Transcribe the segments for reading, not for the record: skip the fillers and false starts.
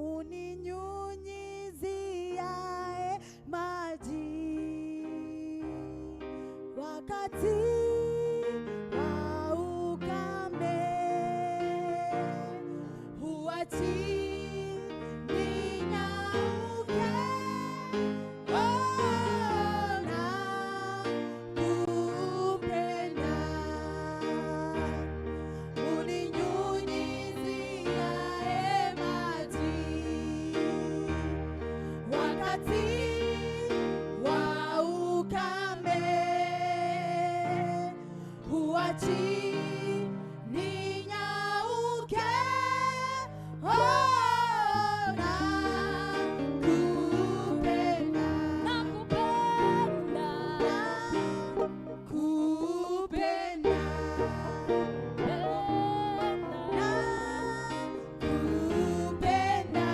Uninyunyiziaye maji wakati wa ukame, huachi ninyauke. Oh, nakupenda. Uninyunyiziaye maji wakati wa ukame, huachi ninyauke. Oh, nakupenda. Nakupenda. Nakupenda. Nakupenda,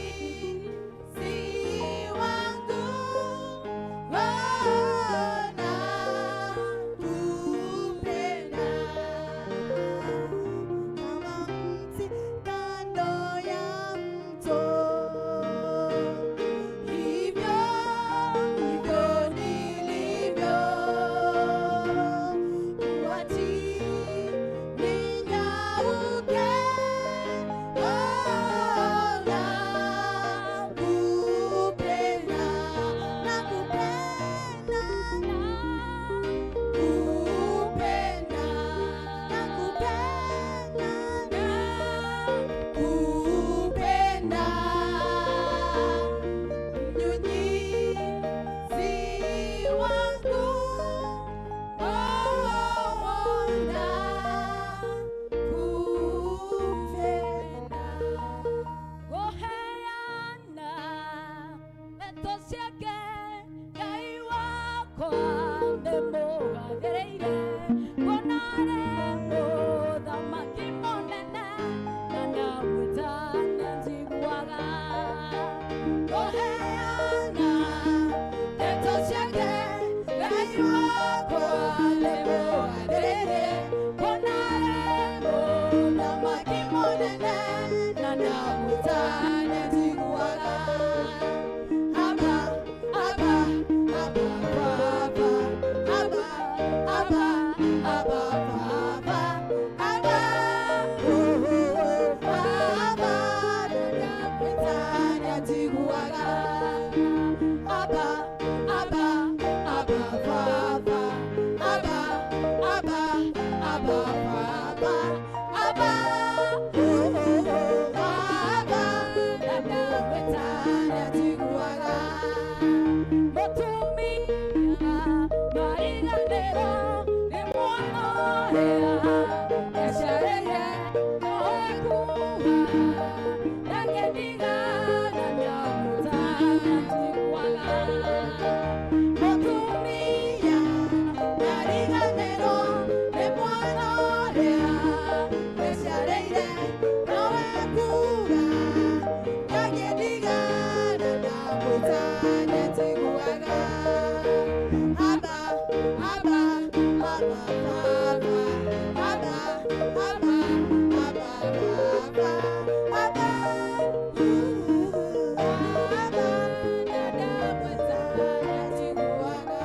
mnyunyizi wangu, oh, nakupenda. Kama mti kando ya mto, hivyo hivyo nilivyo, huachi ninyauke. Oh, nakupenda, nakupenda, nakupenda, nakupenda, nakupenda, mnyunyizi wangu, oh, nakupenda. Goheana ndeto ciake Ngai wakwa ndĩmũgathĩrĩire kuona arĩ mũthamaki mũnene na ndamwĩta nĩanjiguaga. Goheana ndeto ciake Ngai wakwa ndĩmũgathĩrĩire kuona arĩ mũthamaki mũnene na ndamwĩta nĩanjiguaga. Abba, Abba, Abba, Baba, Abba, Abba, Abba, Baba, Abba, oh, oh, Abba, ndamwĩta nĩanjiguaga. Abba, Abba, Abba, Baba, Abba, Abba, Abba, Baba, Abba, oh, oh, oh, Abba, ndamwĩta nĩanjiguaga. Mũtumia mariganĩro nĩ mwana ũrĩa eciarĩire nowe kuga ndangĩndiga na ndamwĩta nĩanjiguaga. Mũtumia ndariganĩrwo nĩ mwana ũrĩa weciarĩire nowe kuga ndangĩndiga na ndamwĩta nĩanjiguaga. Abba, Abba, Abba, Baba, Abba, Abba, Abba, Baba, Abba, Abba, na ndamwĩta nĩanjiguaga.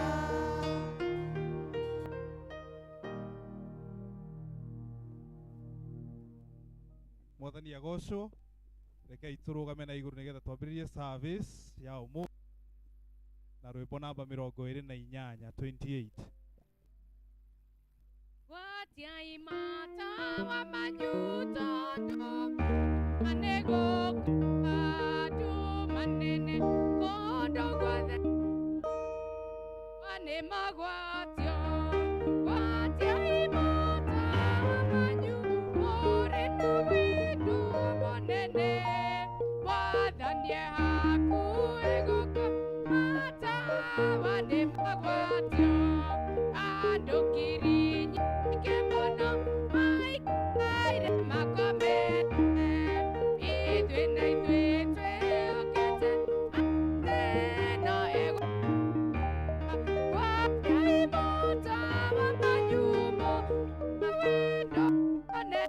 Mwathani agocwo. Rekei tũrũgame na igũrũ nĩgetha twambĩrĩrie service ya ũmũthĩ na rwĩmbo namba 28, 28. Gwatiai matawa manyu tondũ manĩgũka nduma nene kũndũ guothe nĩ magwatio. Gwatiai matawa manyu mũrĩ na wendo mũnene, Mwathani e hakuhĩ gũka. Matawa nĩ magwatio, andũ ngiri nyingĩ mũno maikaire makomete, ithuĩ na ithuĩ twĩhokete atĩ no egũka. Gwatiai matawa manyu mũrĩ na wendo mũnene.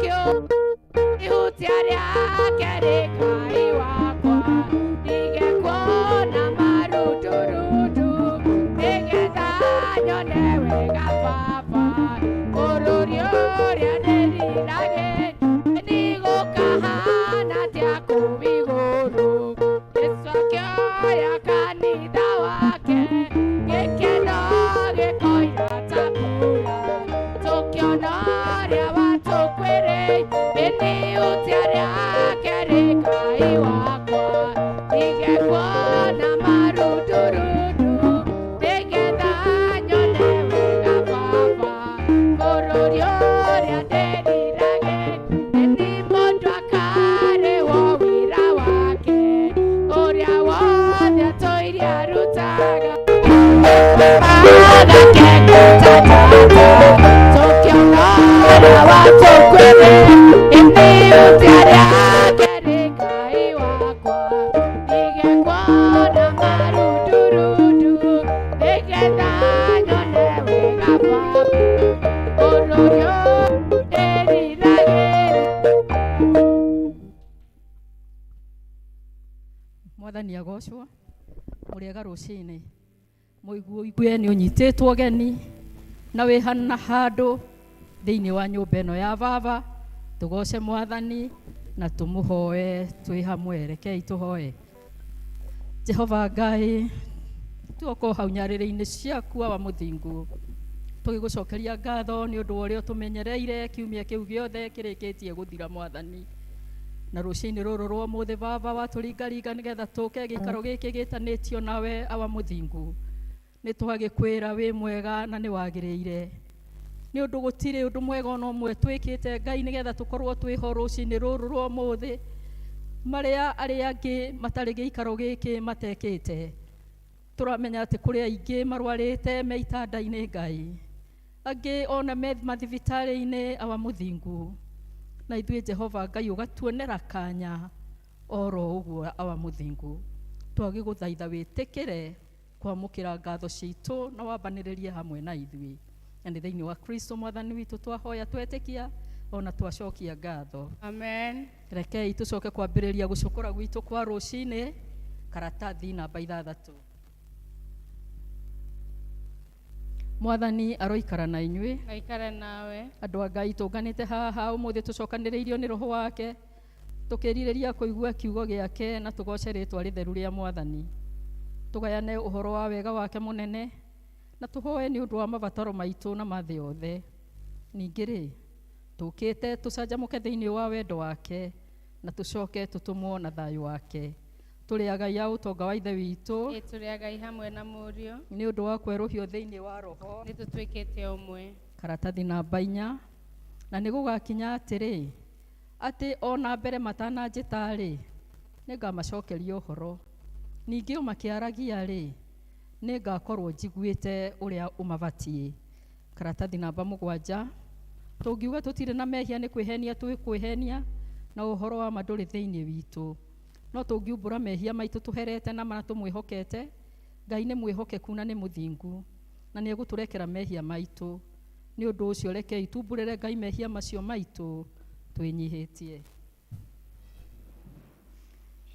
Akĩũ ihutia rĩake rĩ Ngai wakwa ndige kuona marundurundu nĩgetha nyone wega baba bũrũri ũrĩa ndĩriragĩria nĩgũkahana atĩa kũu igũrũ. Jesũ akĩoya kanitha wake gĩkeno gĩkoira ta mbura tũkĩona ũrĩa watũkwĩrĩire ĩnĩ ihutia rĩake rĩ Ngai wakwa ndige kuona marundurundu nĩgetha nyone wega baba bũrũri ũrĩa ndĩriragĩria nĩ mũndũ akarĩhwo wĩra wake ũrĩa wothe atũire arutaga agakengũtatata tũkĩona ũrĩa watũkwĩrĩire ĩnĩ ihutia rĩake rĩ Ngai wakwa ndige kuona marundurundu nĩgetha nyone wega baba bũrũri ũrĩa ndĩriragĩria. Mwathani agocwo mũrĩega rũcinĩ mũiguo igue nĩ ũnyitĩtwo ũgeni na wĩ hana handũ thĩinĩ wa nyũmba ĩno ya baba tũgoce mwathani na tũmũhoe twĩ hamwe. Rekei tũhoe. Jehova Ngai tuoko hau nyarĩrĩ-inĩ ciaku awa mũthingu tũgĩgũcokeria ngatho nĩ ũndũ wa ũrĩa ũtũmenyereire kiumia kĩu gĩothe kĩrĩkĩtie gũthira mwathani na rũcinĩ rũrũ rwa ũmũthĩ baba watũringaringa nĩgetha tũke gĩikaro gĩkĩ gĩtanĩtio nawe awa mũthingu nĩ twagĩkwĩra wĩ mwega na nĩ wagĩrĩire nĩ ũndũ gũtirĩ ũndũ mwega ona ũmwe twĩkĩte Ngai nĩgetha tũkorwo twĩho rũcinĩ rũrũ rwa ũmũthĩ marĩa arĩa angĩ matarĩ gĩikaro gĩkĩ matekĩte tũramenya atĩ kũrĩ aingĩ marwarĩte me itanda-inĩ Ngai angĩ ona me mathibitarĩ-inĩ awa mũthingu na ithuĩ Jehova Ngai ũgatuonera kanya oro ũguo awa mũthingu twagĩgũthaitha wĩtĩkĩre kwamũkĩra ngatho citũ na wambanĩrĩrie hamwe na ithuĩ na nĩ thĩinĩ wa Kristo mwathani witũ twahoya twetĩkia ona twacokia ngatho. Amen. Rekei tũcoke kwambĩrĩria gũcũkũra gwitũ kwa rũcinĩ karatathi namba 6. Mwathani aroikara na inyuĩ. Ngaikara nawe. Andũ a Ngai tũnganĩte haha ũmũthĩ tũcokanĩrĩirio nĩ roho wake tũkĩrirĩria kũigua kiugo gĩake na tũgoce rĩtwa rĩtheru rĩa mwathani tũgayane ũhoro wa wega wake mũnene na tũhoe nĩ ũndũ wa mabataro maitũ na ma thĩ yothe. Ningĩ rĩ tũkĩte tũcanjamũke thĩinĩ wa wendo wake na tũcoke tũtũmwo na thayũ wake. Tũrĩ agai a ũtonga wa ithe witũ Ĩ tũrĩ agai hamwe na mũriũ nĩ ũndũ wa kwerũhio thĩinĩ wa roho. Nĩ tũtuĩkĩte ũmwe. Karatathi namba 4 na nĩ gũgakinya atĩrĩ atĩ ona mbere matananjĩta-rĩ nĩngamacokeria ũhoro ningĩ o makĩaragia rĩ nĩngakorwo njiguĩte ũrĩa ũmabatiĩ. Karatathi namba 7 tũngiuga tũtirĩ na mehia nĩ kwĩhenia twĩkwĩhenia na ũhoro wa ma ndũrĩ thĩinĩ witũ no tũngiumbũra mehia maitũ tũherete na ma tũmwĩhokete Ngai nĩ mwĩhokeku na nĩ mũthingu na nĩ egũtũrekera mehia maitũ nĩ ũndũ ũcio rekei tumbũrĩre Ngai mehia macio maitũ twĩnyihĩtie.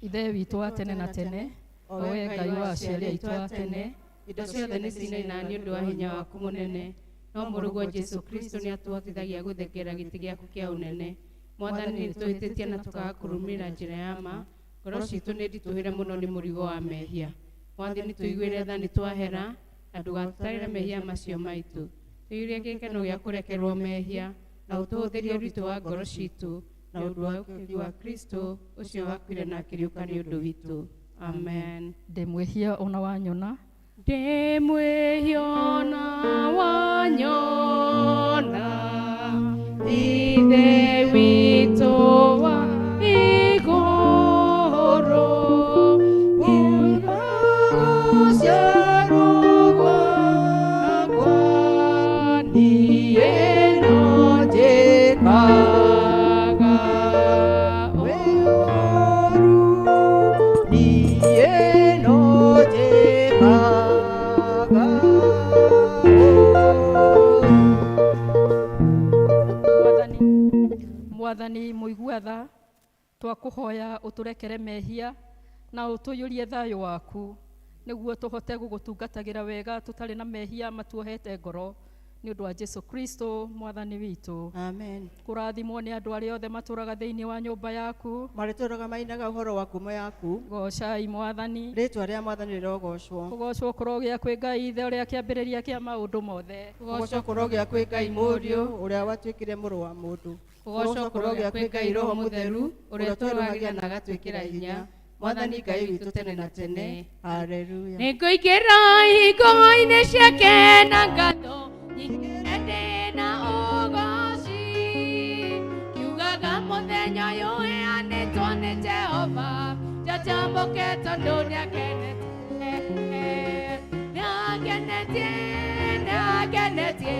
Ithe witũ wa tene na tene o we Ngai wa aciari aitũ a tene indo ciothe nĩ cinaina nĩ ũndũ wa hinya waku mũnene no mũrũguo Jesũ Kristo nĩ atũhotithagia gũthengera gĩtĩ gĩaku kĩa ũnene. Mwathani nĩ tũhĩtĩtie na tũkaga kũrũmĩrĩra njĩra ya ma ngoro citũ nĩ nditũhĩre mũno nĩ mũrigo wa mehia. Mwathani tũiguĩre tha nĩ twahera na ndũgatũtarĩre mehia macio maitũ tũiyũrie gĩkeno gĩa kũrekerwo mehia na ũtũhũthĩrie ũritũ wa ngoro citũ na ũndũ wa ũkĩri wa Kristo ũcio wakuire na akĩriũka nĩ ũndũ witũ. Amen. Ndĩ mwĩhia ona wanyona Ndĩ mwĩhia ona wanyona Ithe witũ wa igũrũ Gũciarwo gwakwa niĩ no njĩkaga ũũru, niĩ no njĩkaga ũũru. Mwathani Mwathani mũigua tha, twakũhoya ũtũrekere mehia na ũtũiyũrie thayũ waku nĩguo tũhote gũgũtungatagĩra wega tũtarĩ na mehia matuohete ngoro nĩ ũndũ wa Jesu Kristo Mwathani witũ. Amen. Kũrathimwo nĩ andũ arĩa othe matũraga thĩinĩ wa nyũmba yaku. Marĩtũraga mainaga ũhoro wa ngumo yaku. Goocai Mwathani. Rĩtwa rĩa Mwathani rĩrogocwo. Kũgocwo kũrogĩa kwĩ Ngai Ithe ũrĩa kĩambĩrĩria kĩa maũndũ mothe. Kũgocwo kũrogĩa kwĩ Ngai Mũriũ ũrĩa watuĩkire mũrũ wa mũndũ. Kũgocwo kũrogĩa kwĩ Ngai Roho Mũtheru ũrĩa ũtũrũhagia na agatwĩkĩra hinya. Mwathani Ngai witũ tene na tene. Haleluya. Nĩngũingĩra ihingo-inĩ ciake na ngatho nyingĩ ndĩ na ũgooci, kiugaga mũthenya ũyũ ũheanĩtwo nĩ Jehova, njanjamũke tondũ nĩakenetie, nĩangenetie, nĩangenetie,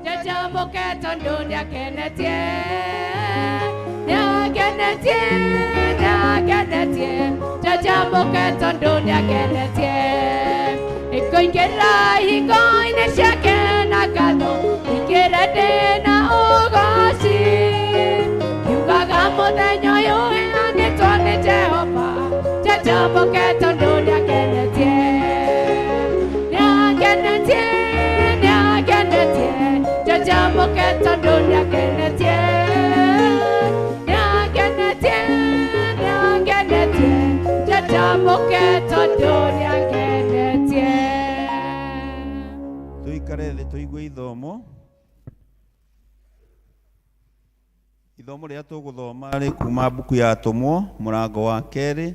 njanjamũke tondũ nĩakenetie, nĩangenetie, nĩangenetie, njanjamũke tondũ nĩakenetie. Nĩngũingĩra ihingo-inĩ ciake na ngatho nyingĩre ndĩ na ũgooci, kiugaga mũthenya ũyũ ũheanĩtwo nĩ Jehova, njanjamũke tondũ nĩakenetie, nĩangenetie, nĩangenetie, njanjamũke tondũ nĩakenetie, nĩangenetie, nĩangenetie, njanjamũke tondũ nĩangenetie. Tuikare thĩ tũigue ithomo. Ithomo rĩrĩa tũgũthoma rĩ kuma mbuku ya Atũmwo mũrango wa kerĩ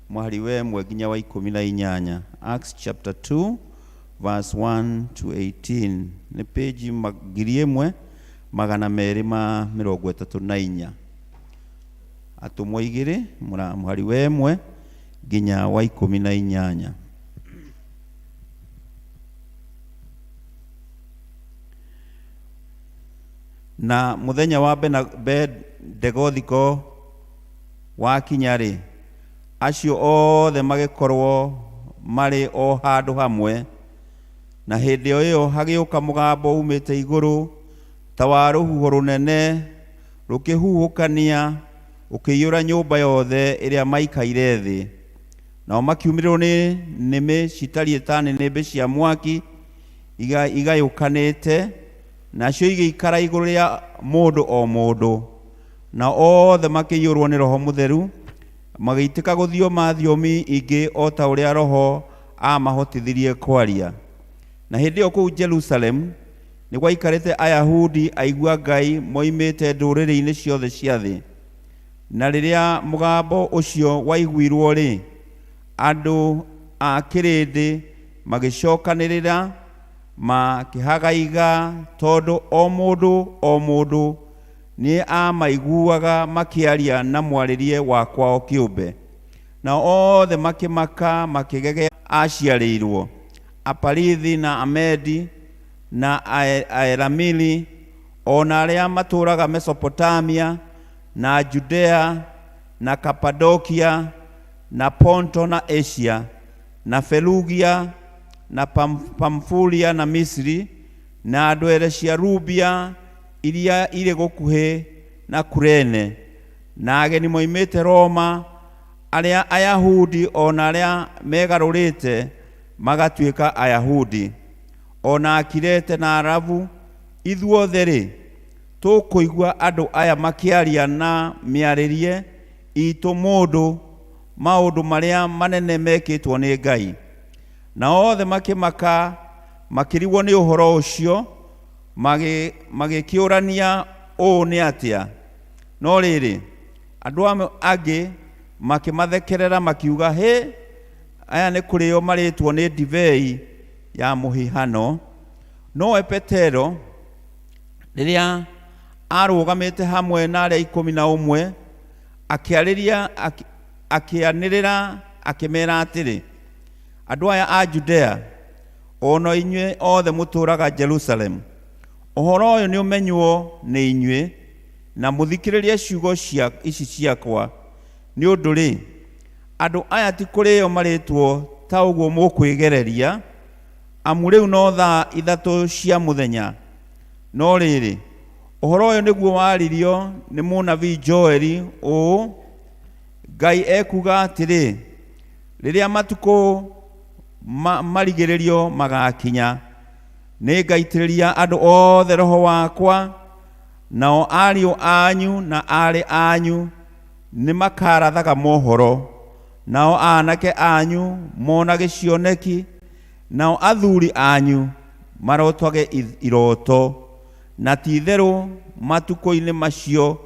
mwahari wa 1 nginya wa 18. Acts chapter 2 verse 1 to 18. Nĩ page 1234. Atũmwo 2 mũhari wa 1 nginya wa 18. Na muthenya wa Bendegothiko wakinya-rĩ, acio othe magĩkorwo marĩ o handũ hamwe. Na hĩndĩ o ĩyo hagĩũka mũgambo umĩte igũrũ ta wa rũhuho rũnene rũkĩhuhũkania ũkĩiyũra nyũmba yothe ĩrĩa maikaire thĩ. Nao makiumĩrĩrwo nĩ nĩmĩ citariĩ ta nĩnĩmbĩ cia mwaki igayũkanĩte, nacio igĩikara igũrũ rĩa mũndũ o mũndũ. Na othe makĩiyũrwo nĩ Roho Mũtheru, magĩitĩka gũthioma thiomi ingĩ o ta ũrĩa Roho aamahotithirie kwaria. Na hĩndĩ ĩyo kũu Jerusalemu nĩ gwaikarĩte Ayahudi aigua Ngai moimĩte ndũrĩrĩ-inĩ ciothe cia thĩ. Na rĩrĩa mũgambo ũcio waiguirwo-rĩ, andũ a kĩrĩndĩ magĩcokanĩrĩra makĩhagaiga, tondũ o mũndũ o mũndũ nĩ amaiguaga makĩaria na mwarĩrie wa kwao kĩũmbe. Nao othe makĩmaka makĩgegea aciarĩirwo Aparithi na Amedi na Aelamili, o na arĩa matũũraga Mesopotamia na Judea na Kapadokia na Ponto na Asia na Felugia na Pamfulia na Misri na ndwere cia Rubia iria irĩ gũkuhĩ na Kurene, na ageni moimĩte Roma, arĩa Ayahudi o na arĩa megarũrĩte magatuĩka Ayahudi, o na Akirete na Arabu, ithuothe-rĩ tũkũigua andũ aya makĩaria na mĩarĩrie itũ mũndũ maũndũ marĩa manene mekĩtwo nĩ Ngai. Na othe makĩmaka makĩrigwo nĩ ũhoro ũcio, magĩkĩũrania ũũ nĩ atĩa. No rĩrĩ, andũ amwe angĩ makĩmathekerera makiuga, hĩ, aya nĩ kũrĩo marĩtwo nĩ ndibei ya mũhihano. Nowe Petero rĩrĩa arũgamĩte hamwe na arĩa 11 akĩarĩria akĩanĩrĩra akĩmera atĩrĩ, andũ aya a Judea ona inyuĩ othe mũtũũraga Jerusalemu, ũhoro ũyũ nĩ ũmenywo nĩ inyuĩ, na mũthikĩrĩrie ciugo ici ciakwa. Nĩ ũndũ rĩ, andũ aya ti kũrĩo marĩtwo ta ũguo mũkwĩgereria, amu rĩu no thaa 3 cia mũthenya. No rĩrĩ, Ũhoro ũyũ nĩguo waririo nĩ mũnabii Joeli ũũ: Ngai ekuuga atĩrĩ, rĩrĩa matukũ marigĩrĩrio magakinya, nĩngaitĩrĩria andũ othe roho wakwa, nao ariũ anyu na aarĩ anyu nĩmakarathaga mohoro, nao aanake anyu monage cioneki, nao athuri anyu marotwage iroto. Na ti-itherũ matukũ-inĩ macio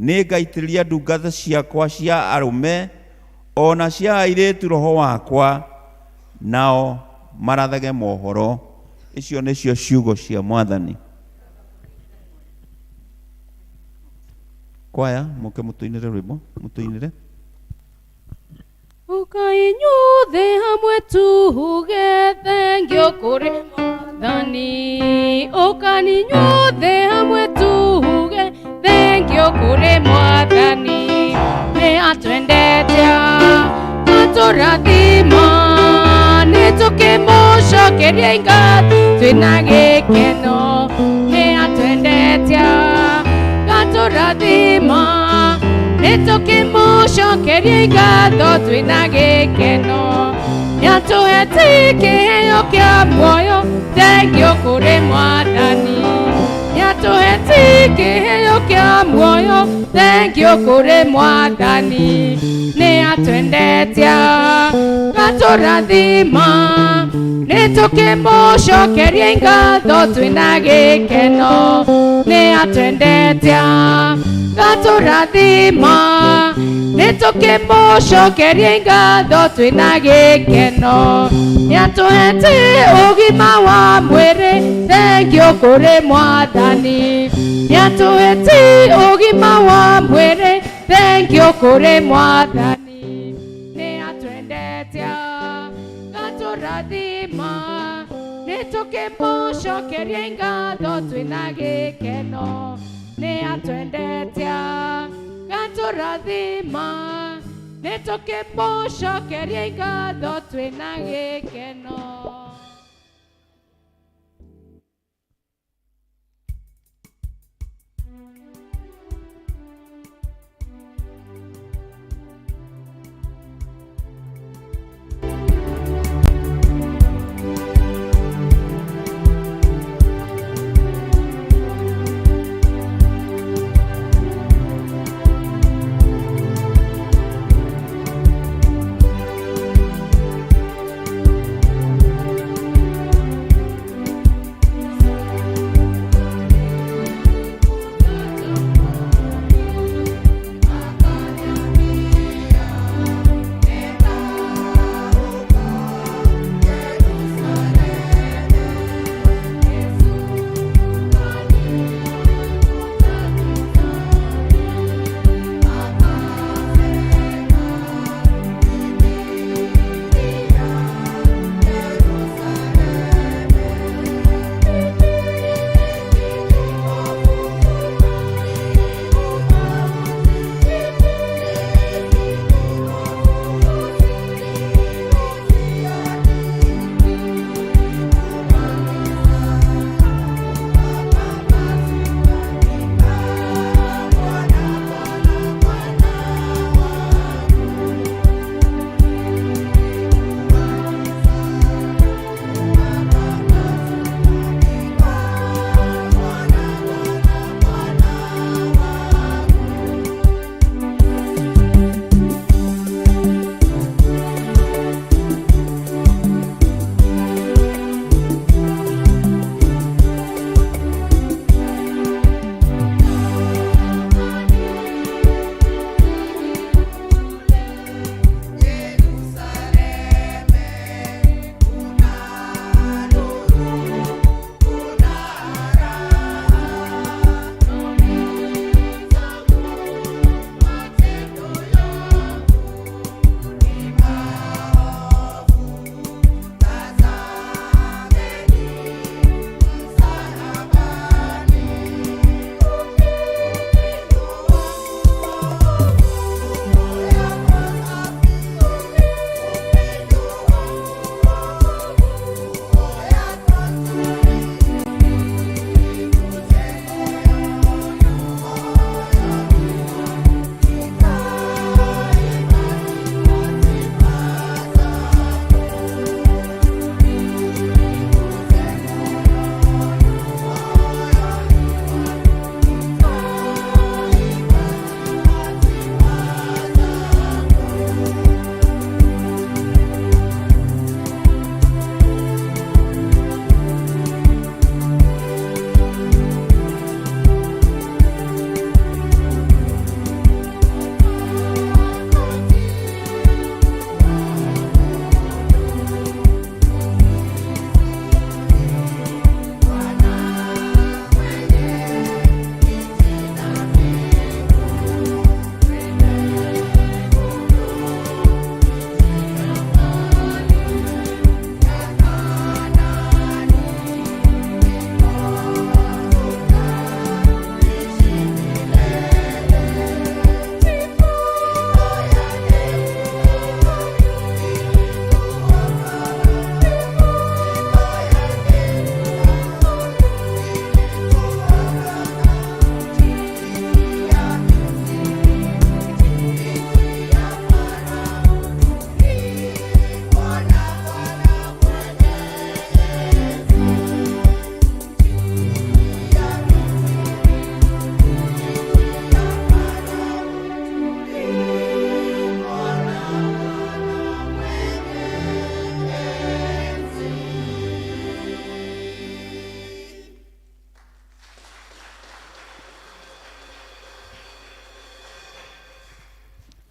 nĩngaitĩrĩria ndungata ciakwa cia arũme o na cia airĩtu roho wakwa, nao marathage mohoro. Icio nĩcio ciugo cia Mwathani. Kwaya mũke mũtũinĩre rwĩmbo, mũtũinĩre. Ũka inyuothe hamwe tuge thengio kũrĩ Mwathani. Ũkani inyuothe hamwe tuge thengio kũrĩ Mwathani. Nĩ atwendete atũrathima, nĩ tũkĩmũcokeria ngatho twĩna gĩkeno. Nĩ atwendete atũrathima, nĩ tũkĩmũcokeria ngatho twĩna gĩkeno. Nĩatũhete kĩheo kĩa muoyo, thengio kũrĩ Mwathani. Nĩatũhete kĩheo kĩa muoyo, thengio kũrĩ Mwathani. Nĩ atwendete atũrathima, nĩ tũkĩmũcokeria ngatho twĩna gĩkeno. Nĩ atwendete atũrathima, nĩ tũkĩmũcokeria ngatho twĩna gĩkeno. Nĩatũhete ũgima wa mwĩrĩ, thengio kũrĩ Mwathani. Nĩatũhete ũgima wa mwĩrĩ, thengio kũrĩ Mwathani. Nĩ atwendete atũrathima, nĩ tũkĩmũcokeria ngatho twĩna gĩkeno. Nĩ atwendete atũrathima, nĩ tũkĩmũcokeria ngatho twĩna gĩkeno.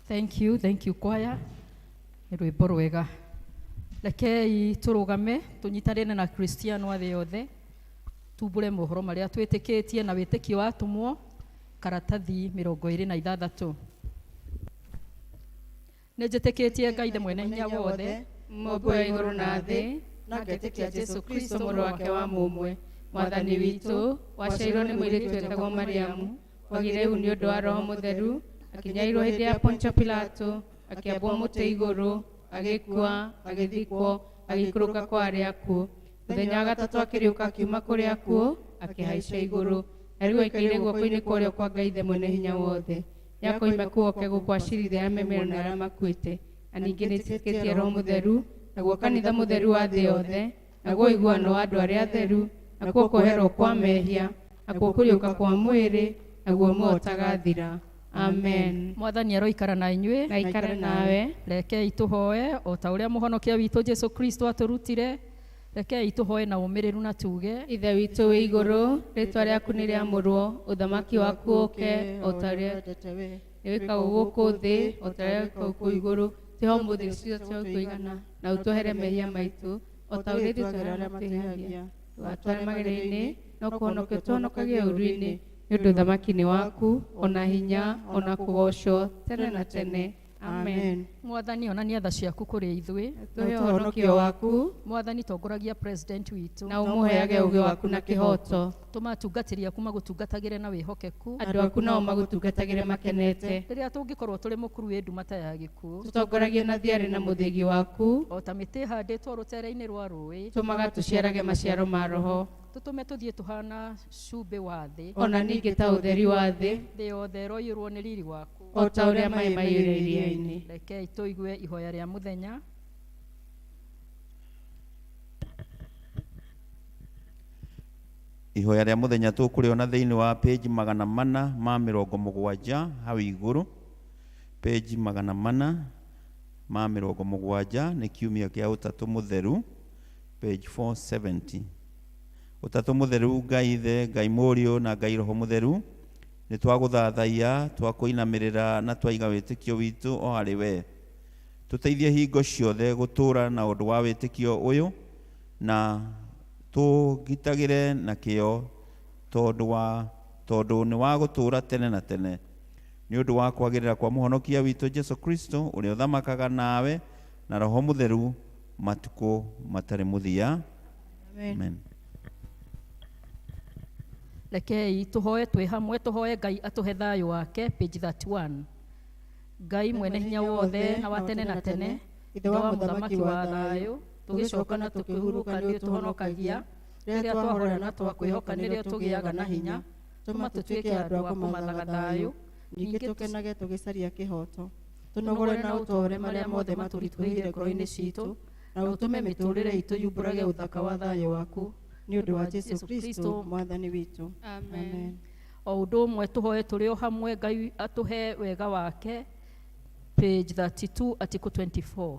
Thank you, thank you choir. Nĩ rwĩmbo rwega. Rekei tũrũgame tũnyitanĩre na Kristiano a thĩ yothe tumbũre mohoro marĩa twĩtĩkĩtie na wĩtĩkio wa atũmwo karatathi 26. Nĩ njĩtĩkĩtie Ngai the mwene hinya wothe, Mũmbi wa igũrũ na thĩ, na ngetĩkia Jesũ Kristo mũrũ wake wa mũmwe, Mwathani witũ, waciarirwo nĩ mũirĩtu wetagwo Mariamu, wagĩire ihu nĩ ũndũ wa Roho Mũtheru, akĩnyarirwo hĩndĩ ya Pontio Pilato, akĩambwo mũtĩ igũrũ, agĩkua, agĩthikwo, agĩikũrũka kwa arĩa akuũ. Mũthenya wa gatatũ akĩriũka akiuma kũrĩ akuũ, akĩhaica igũrũ, na rĩu aikaire guoko-inĩ kwa ũrĩo kwa Ngai Ithe mwene hinya wothe. Nĩakoima kũu oke gũkũ acirithia arĩa me muoyo na arĩa makuĩte. Na ningĩ nĩnjĩtĩkĩtie Roho Mũtheru, naguo kanitha mũtheru wa thĩ yothe, naguo ũiguano wa andũ arĩa atheru, nakuo kuoherwo kwa mehia, nakuo kũriũka kwa mwĩrĩ, naguo muoyo ũtagathira. Amen. Mwathani aroikara na inyuĩ. Na ikare nawe. Rekei tũhoe o ta ũrĩa mũhonokia witũ Jesu Kristo atũrutire. Rekei tũhoe na ũmĩrĩru na tuge: Ithe witũ wĩ igũrũ, rĩtwa rĩaku nĩ rĩamũrwo, ũthamaki waku ũke, o ta ũrĩa nĩ wĩkagwo gũkũ thĩ, o ta ũrĩa wĩkagwo kũu igũrũ. Tũhe ũmũthĩ irio cia kũigana, na ũtuohere mehia maitũ, o ta ũrĩa ithuĩ tuoheraga arĩa matwĩhagia. Ndũgatware magerio-inĩ, no kũhonokia ũtũhonokagie ũũru-inĩ. Nĩ ũndũ ũthamaki nĩ waku, ona hinya, ona kũgoocwo tene na tene. Amen. Mwathani, onania tha ciaku kũrĩ ithuĩ. Tũhe ũhonokio waku. Mwathani, tongoragia president witũ na ũmũheage ũũgĩ waku na kĩhooto. Tũma atungatĩri aku magũtungatagĩre na wĩhokeku, andũ aku nao magũtungatagĩre makenete. Rĩrĩa tũngĩkorwo tũrĩ mũkuru wĩ nduma ta ya gĩkuũ, tũtongoragie na thiarĩ na mũthĩgi waku, o ta mĩtĩ ĩhandĩtwo rũtere-inĩ rwa rũĩ, tũmaga tũciarage maciaro ma Roho. Tũtũme tũthiĩ tũhana cumbĩ wa thĩ, ona ningĩ ta ũtheri wa thĩ, thĩ yothe ĩroiyũrwo nĩ riri waku, o ta ũrĩa maĩ maiyũire iria-inĩ. Rekei tũigue ihoya rĩa mũthenya. Ihoya rĩa mũthenya tũkũrĩona thĩinĩ wa page 470 hau igũrũ. Page 470 nĩ kiumia kĩa Ũtatũ Mũtheru, page 470. Ũtatũ Mũtheru, Ngai Ithe, Ngai Mũriũ na Ngai Roho Mũtheru, nĩ twagũthathaiya, twakũinamĩrĩra na twaiga wĩtĩkio witũ o harĩ we. Tũteithie hingo ciothe gũtũũra na ũndũ wa wĩtĩkio ũyũ, na tũgitagĩre na kĩyo tondũ nĩ wa gũtũũra tene na tene. Nĩ ũndũ wa kwagĩrĩra kwa mũhonokia witũ Jesu Kristo, ũrĩa ũthamakaga nawe na Roho Mũtheru matukũ matarĩ mũthia. Amen. Rekei tũhoe twĩ hamwe, tũhoe Ngai atũhe thayũ wake, page 31. Ngai mwene hinya wothe na wa tene na tene, Ithe wa mũthamaki wa thayũ, tũgĩcoka na tũkĩhurũka nĩ ũtũhonokagia. Rĩrĩa twahorera na twakwĩhoka nĩrĩo tũgĩaga na hinya. Tũma tũtuĩke andũ a kũmathaga thayũ, ningĩ tũkenage tũgĩcaria kĩhooto. Tũnogore na ũtũũre marĩa mothe matũritũhĩire ngoro-inĩ citũ, na ũtũme mĩtũũrĩre itũ yumbũrage ũthaka wa thayũ waku, nĩ ũndũ wa Jesu Kristo Mwathani witũ. Amen. O ũndũ ũmwe tũhoe tũrĩ o hamwe Ngai atũhe wega wake, page 32, article 24.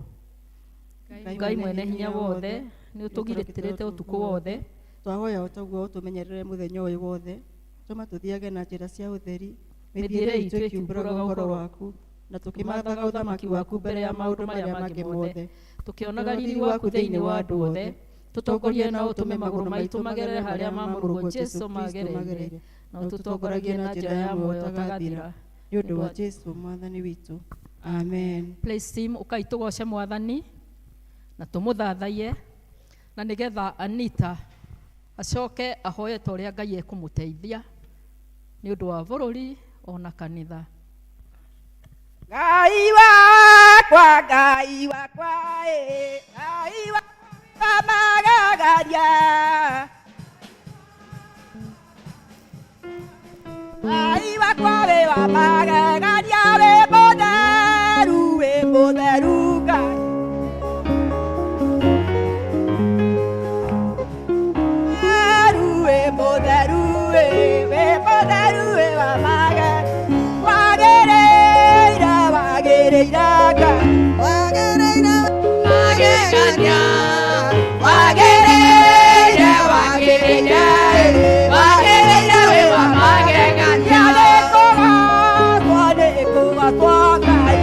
Ngai mwene hinya wothe, nĩ ũtũgirĩtĩrĩte ũtukũ wothe, twahoya ũtaguo ũtũmenyerere mũthenya ũyũ wothe. Tũma tũthiage na njĩra cia ũtheri, mĩthiĩre mĩthiĩre itũ itũ ĩkiumbũraga ĩkiumbũraga ũhoro ũhoro waku, na tũkĩmathaga ũthamaki waku mbere ya maũndũ marĩa mangĩ mothe, tũkĩonaga riri waku thĩinĩ wa andũ othe. Tũtongorie na ũtũme magũrũ maitũ magerere harĩa mamũrũguo Jesu magereire, na ũtũtongoragie na njĩra ya muoyo ũtagathira, nĩ ũndũ wa Jesu Mwathani witũ. Amen. Praise team, ũkai tũgoce Mwathani na tũmũthathaiye, na nĩgetha Anita acoke ahoe ta ũrĩa Ngai ekũmũteithia nĩ ũndũ wa bũrũri ona kanitha. Ngai wakwa, Ngai wakwa, ĩ, Ngai wakwa magagaria. Ngai wakwa wĩ wa magegania, wĩ mũtheru, wĩ mũtheru Ngai. Mũtheru, wĩ mũtheru, wĩ mũtheru, wĩ wa magegania. Wagĩrĩire, wagĩrĩire Ngai. Wagĩrĩire, magegania. Wagĩrĩire, wagĩrĩire, wagĩrĩire wĩ wa magegania. Nĩ kũgacwo, nĩ kũgacwo Ngai.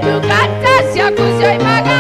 Ndungata ciaku cioimaga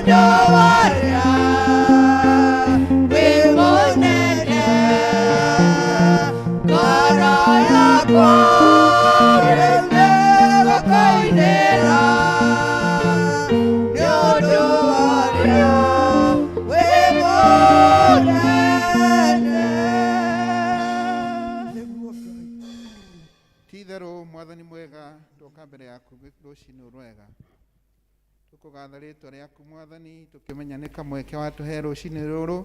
ũndũ warĩa wĩ mũnene ngoro yakwa rĩu nĩgũkũinĩra nĩ ũndũ warĩa wĩ mũnene. Nĩguo Ngai. Ti-itherũ Mwathani mwega, ndoka mbere yaku rũcinĩ rwega, tũkũgatha rĩtwa rĩaku Mwathani, tũkĩmenya nĩ kamweke watũhe rũcinĩ rũrũ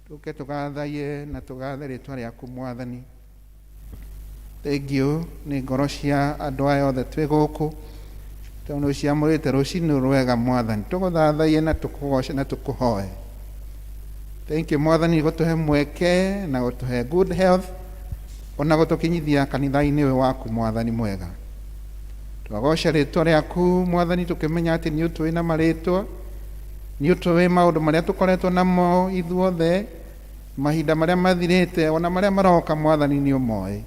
tũke tũgathaiye na tũgathe rĩtwa rĩaku Mwathani. Thengiũ nĩ ngoro cia andũ aya othe twĩ gũkũ, tondũ nĩũciamũrĩte rũcinĩ rwega Mwathani, tũgũthathaiye na tũkũgoce na tũkũhoe. Thank you Mwathani gũtũhe mweke na gũtũhe good health ona gũtũkinyithia kanitha-inĩ ũyũ waku Mwathani mwega. Twagoca rĩtwa rĩaku Mwathani, tũkĩmenya atĩ nĩ ũtũĩ na marĩtwa, nĩ ũtũĩ maũndũ marĩa tũkoretwo namo ithuothe mahinda marĩa mathirĩte ona marĩa maroka Mwathani nĩ ũmoĩ.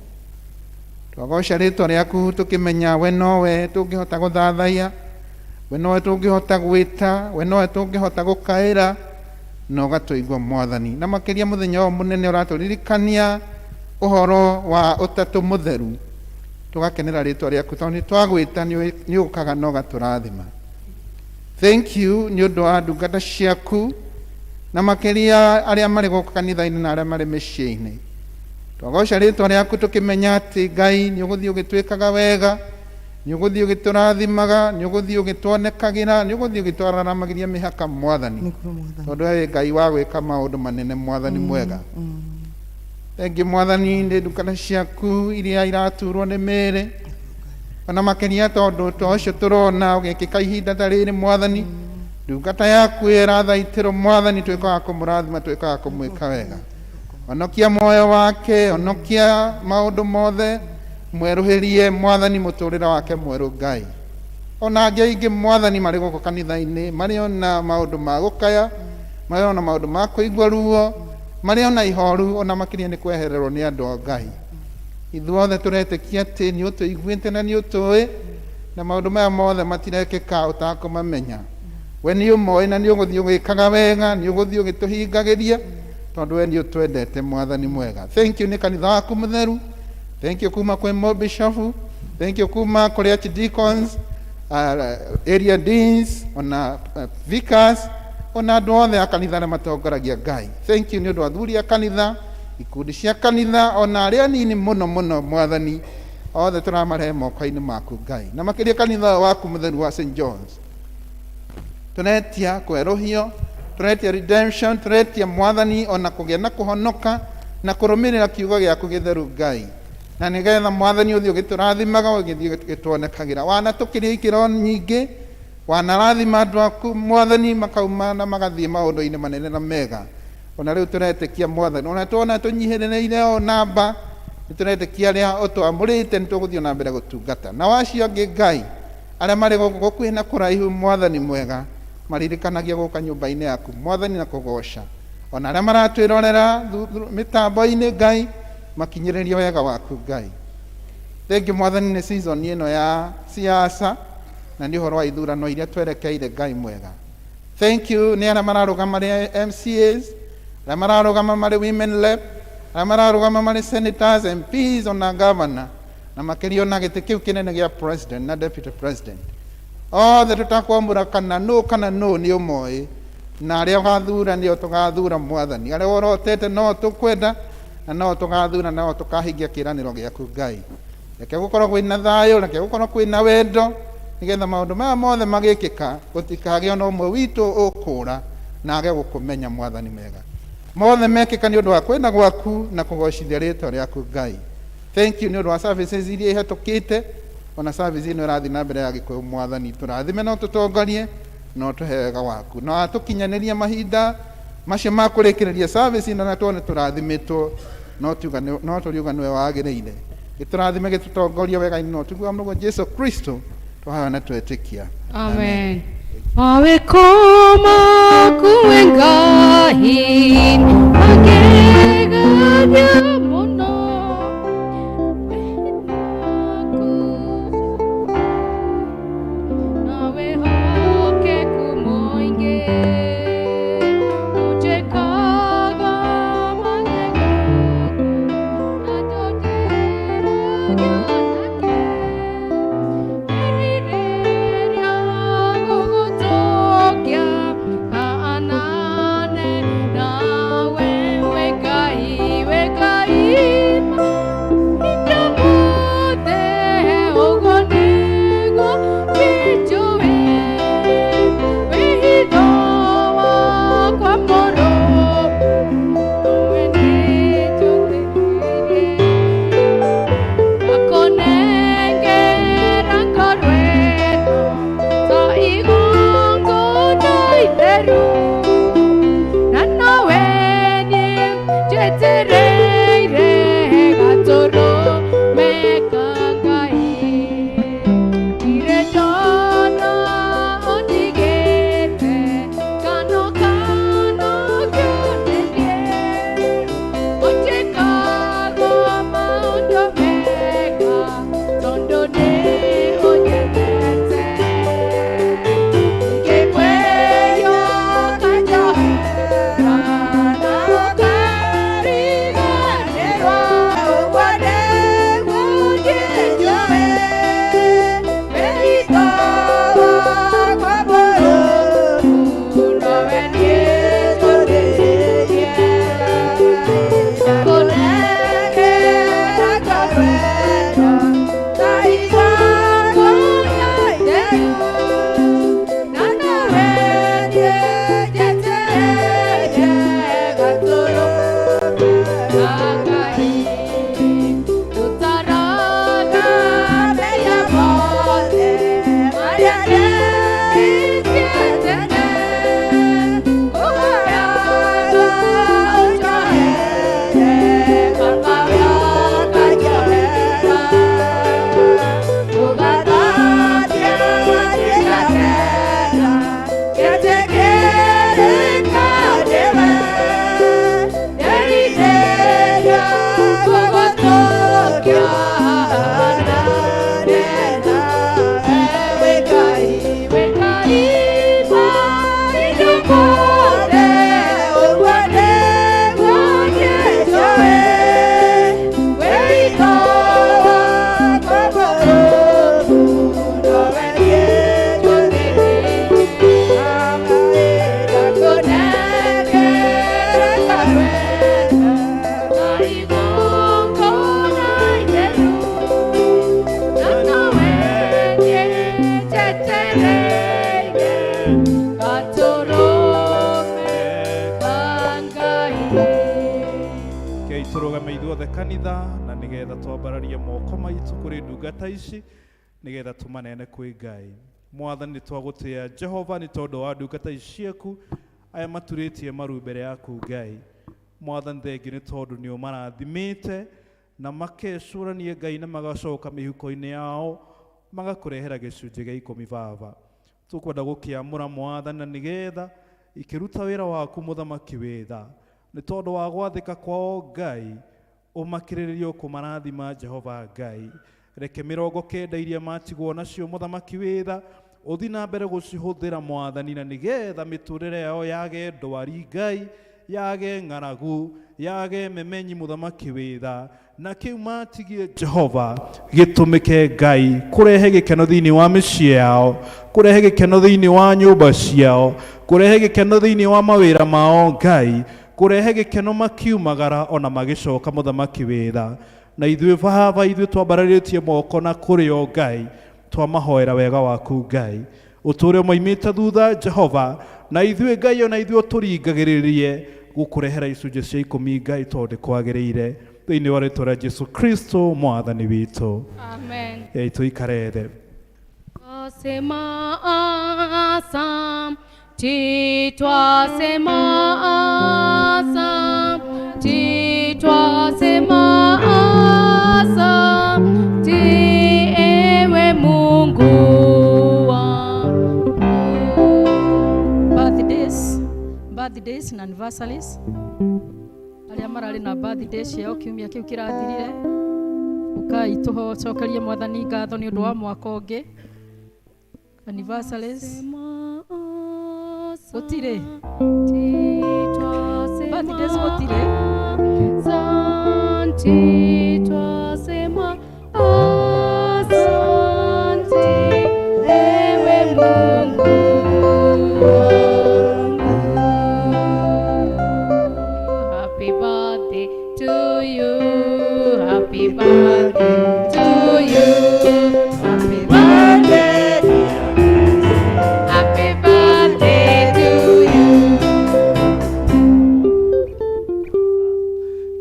Twagoca rĩtwa rĩaku tũkĩmenya we nowe tũngĩhota gũthathaiya, we nowe tũngĩhota gwĩta, we nowe tũngĩhota gũkaĩra na ũgatũigua Mwathani. Na makĩria mũthenya ũyũ mũnene ũratũririkania ũhoro wa ũtatũ mũtheru, tũgakenera rĩtwa rĩaku tondũ nĩ twagwĩta nĩ ũkaga na ũgatũrathima. Thank you nĩ ũndũ wa ndungata ciaku na makĩria arĩa marĩ gũkũ kanitha-inĩ na arĩa marĩ mĩciĩ-inĩ. Twagoca rĩtwa rĩaku tũkĩmenya atĩ Ngai nĩ ũgũthiĩ ũgĩtwĩkaga wega, nĩ ũgũthiĩ ũgĩtũrathimaga, nĩ ũgũthiĩ ũgĩtuonekagĩra, nĩ ũgũthiĩ ũgĩtwararamagĩria mĩhaka Mwathani, Nĩguo Mwathani. tondũ we wĩ Ngai wa gwĩka maũndũ manene Mwathani mwega. Thengiũ Mwathani nĩ ndungata ciaku iria iraturwo nĩ mĩĩrĩ, ona makĩria tondũ to ũcio tũrona ũgĩkĩka ihinda ta rĩrĩ Mwathani, ndungata yaku ĩrathaitĩrwo Mwathani, twĩkaga kũmũrathima, twĩkaga kũmwĩka wega. Honokia muoyo wake, honokia maũndũ mothe, mwerũhĩrie Mwathani mũtũrĩre wake mwerũ Ngai. Ona angĩ aingĩ Mwathani marĩ gũkũ kanitha-inĩ, marĩ ona maũndũ ma gũkaya, marĩ ona maũndũ ma kũigua ruo, marĩ ona ihoru, ona makĩria nĩ kwehererwo nĩ andũ a Ngai. Ithuothe tũretĩkia atĩ nĩ ũtũiguĩte na nĩ ũtũĩ, na maũndũ maya mothe matirekĩka ũtakũmamenya. We nĩ ũmoĩ na nĩ ũgũthiĩ ũgĩkaga wega, nĩ ũgũthiĩ ũgĩtũhingagĩria, tondũ we nĩ ũtwendete Mwathani mwega. Thank you nĩ kanitha waku mũtheru. Thank you kuma kwĩ mobishofu. Thank you kuma kũrĩ archdeacons, area deans, ona vicars, ona andũ othe a kanitha arĩa matongoragia Ngai. Thank you nĩ ũndũ wa athuri a kanitha, ikundi cia kanitha, ona arĩa anini mũno mũno Mwathani, othe tũramarehe moko-inĩ maku Ngai. Na makĩria kanitha ũyũ waku mũtheru wa St John's. Tũretia kwerũhio, tũretia redemption, tũretia Mwathani ona kũgĩa na kũhonoka na kũrũmĩrĩra kiugo gĩaku gĩtheru Ngai. Na nĩgetha Mwathani ũthiĩ ũgĩtũrathimaga, ũgĩthiĩ ũgĩtuonekagĩra. Wanatũkĩria ikĩro nyingĩ, wanarathima andũ aku Mwathani makauma na magathiĩ maũndũ-inĩ manene na mega. Ona rĩu tũretĩkia Mwathani, ona tuona tũnyihĩrĩire o namba, nĩ tũretĩkia arĩa ũtwamũrĩte nĩ tũgũthiĩ na mbere gũtungata. Na wacio angĩ Ngai, arĩa marĩ gũkũ gũkuhĩ na kũraihu Mwathani mwega, maririkanagia gũka nyũmba-inĩ yaku Mwathani na kũgoca. Ona arĩa maratwĩrorera mĩtambo-inĩ Ngai, makinyĩrĩrie wega waku Ngai. Thengiũ Mwathani nĩ season ĩno ya siasa na nĩ ũhoro wa ithurano iria twerekeire Ngai mwega. Thank you nĩ arĩa mararũgama marĩ MCAs, arĩa mararũgama marĩ women rep, arĩa mararũgama marĩ senators, MPs ona governor, na makĩria ona gĩtĩ kĩu kĩnene gĩa president na deputy president. Othe tũtakwamũra kana nũ kana nũ nĩ ũmoĩ, na arĩa ũgathura nĩo tũgathura Mwathani, arĩa worotete no tũkwenda na no tũgathura no tũkahingia kĩĩranĩro gĩaku Ngai. Reke gũkorwo kwĩna thayũ, reke gũkorwo kwĩna wendo, nĩgetha maũndũ maya mothe magĩkĩka gũtikagĩe ona ũmwe witũ ũkũra na age gũkũmenya Mwathani mega. Mothe mekĩka nĩ ũndũ wa kwenda gwaku na kũgocithia rĩtwa rĩaku Ngai. Thank you nĩ ũndũ wa services iria ihetũkĩte, ona service ĩno ĩrathiĩ na mbere ya Gĩkũyũ Mwathani, tũrathime no tũtongorie no tũhe wega waku, na watũkinyanĩria mahinda macio ma kũrĩkĩrĩria service ĩno na tuone tũrathimĩtwo, no tũriuga nĩwe wagĩrĩire. Gĩtũrathime gĩtũtongorie wega-inĩ no tũguo mũrũguo Jesu Kristo twahoya na twetĩkia. Amen. Mawĩko maku wĩ Ngai magegania mũno, na wĩhokeku mũingĩ. Kanitha na nĩgetha twambararie moko maitũ kũrĩ ndungata ici nĩgetha tũmaneane kwĩ Ngai. Mwathani, nĩ twagũtĩĩa Jehova nĩ tondũ wa ndungata ici ciaku aya maturĩtie maru mbere yaku Ngai. Mwathani, thengiũ nĩ tondũ nĩ ũmarathimĩte na makecũrania Ngai na magacoka mĩhuko-inĩ yao magakũrehera gĩcunjĩ gĩa ikũmi. Baba, tũkwenda gũkĩamũra Mwathani na nĩgetha ikĩruta wĩra waku mũthamaki wĩ tha nĩ tondũ wa gwathĩka kwao Ngai, ũmakĩrĩrĩrie kũmarathima Jehova Ngai. Reke 90 iria matigwo nacio mũthamaki wĩ tha ũthi na mbere gũcihũthĩra Mwathani na nĩgetha mĩtũrĩre yao yage ndwari Ngai, yage ng'aragu, yage memenyi mũthamaki wĩ tha, na kĩu matigie Jehova gĩtũmĩke Ngai kũrehe gĩkeno thĩinĩ wa mĩciĩ yao, kũrehe gĩkeno thĩinĩ wa nyũmba ciao, kũrehe gĩkeno thĩinĩ wa mawĩra mao Ngai, kũrehe gĩkeno makiumagara ona magĩcoka mũthamaki wĩ tha. Na ithuĩ Baba, ithuĩ twambararĩtie moko na kũrĩ o Ngai, twamahoera wega waku Ngai, ũtũre ũmoimĩte thutha Jehova, na ithuĩ Ngai ona ithuĩ ũtũringagĩrĩrie gũkũrehera icunjĩ cia ikũmi Ngai, tondũ kwagĩrĩire thĩinĩ wa rĩtwa rĩa Jesu Kristo mwathani witũ. Amen. Tũikare thĩ. Twasema asante, twasema asante, twasema asante, ewe Mungu wangu. Birthdays na anniversaries, arĩa mararĩ na birthday ciao kiumia kĩu kĩrathirire, ũkai tũcokerie Mwathani ngatho nĩ ũndũ wa mwaka ũngĩ. Anniversaries gũtirĩ, birthdays gũtirĩ. Asante, twasema asante, ewe Mungu wangu. Happy birthday to you, happy birthday to you, happy birthday, happy birthday to you.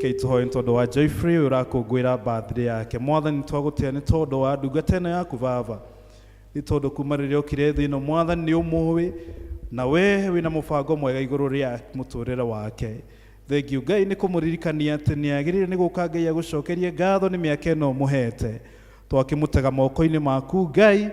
Kei tũhoe nĩ tondũ wa Jeffrey ũyũ ũrakũngũĩra birthday yake. Mwathani, twagũtĩĩa nĩ tondũ wa ndungata ĩno yaku Baba, nĩ tondũ kuma rĩrĩa okire thĩ ĩno Mwathani nĩ ũmũĩ na we wĩna mũbango mwega igũrũ rĩa mũtũrĩre wake. Thengiũ Ngai nĩ kũmũririkania atĩ nĩ agĩrĩire nĩ gũka Ngai agũcokerie ngatho nĩ mĩaka ĩno ũmũhete. Twakĩmũtega moko-inĩ maku Ngai,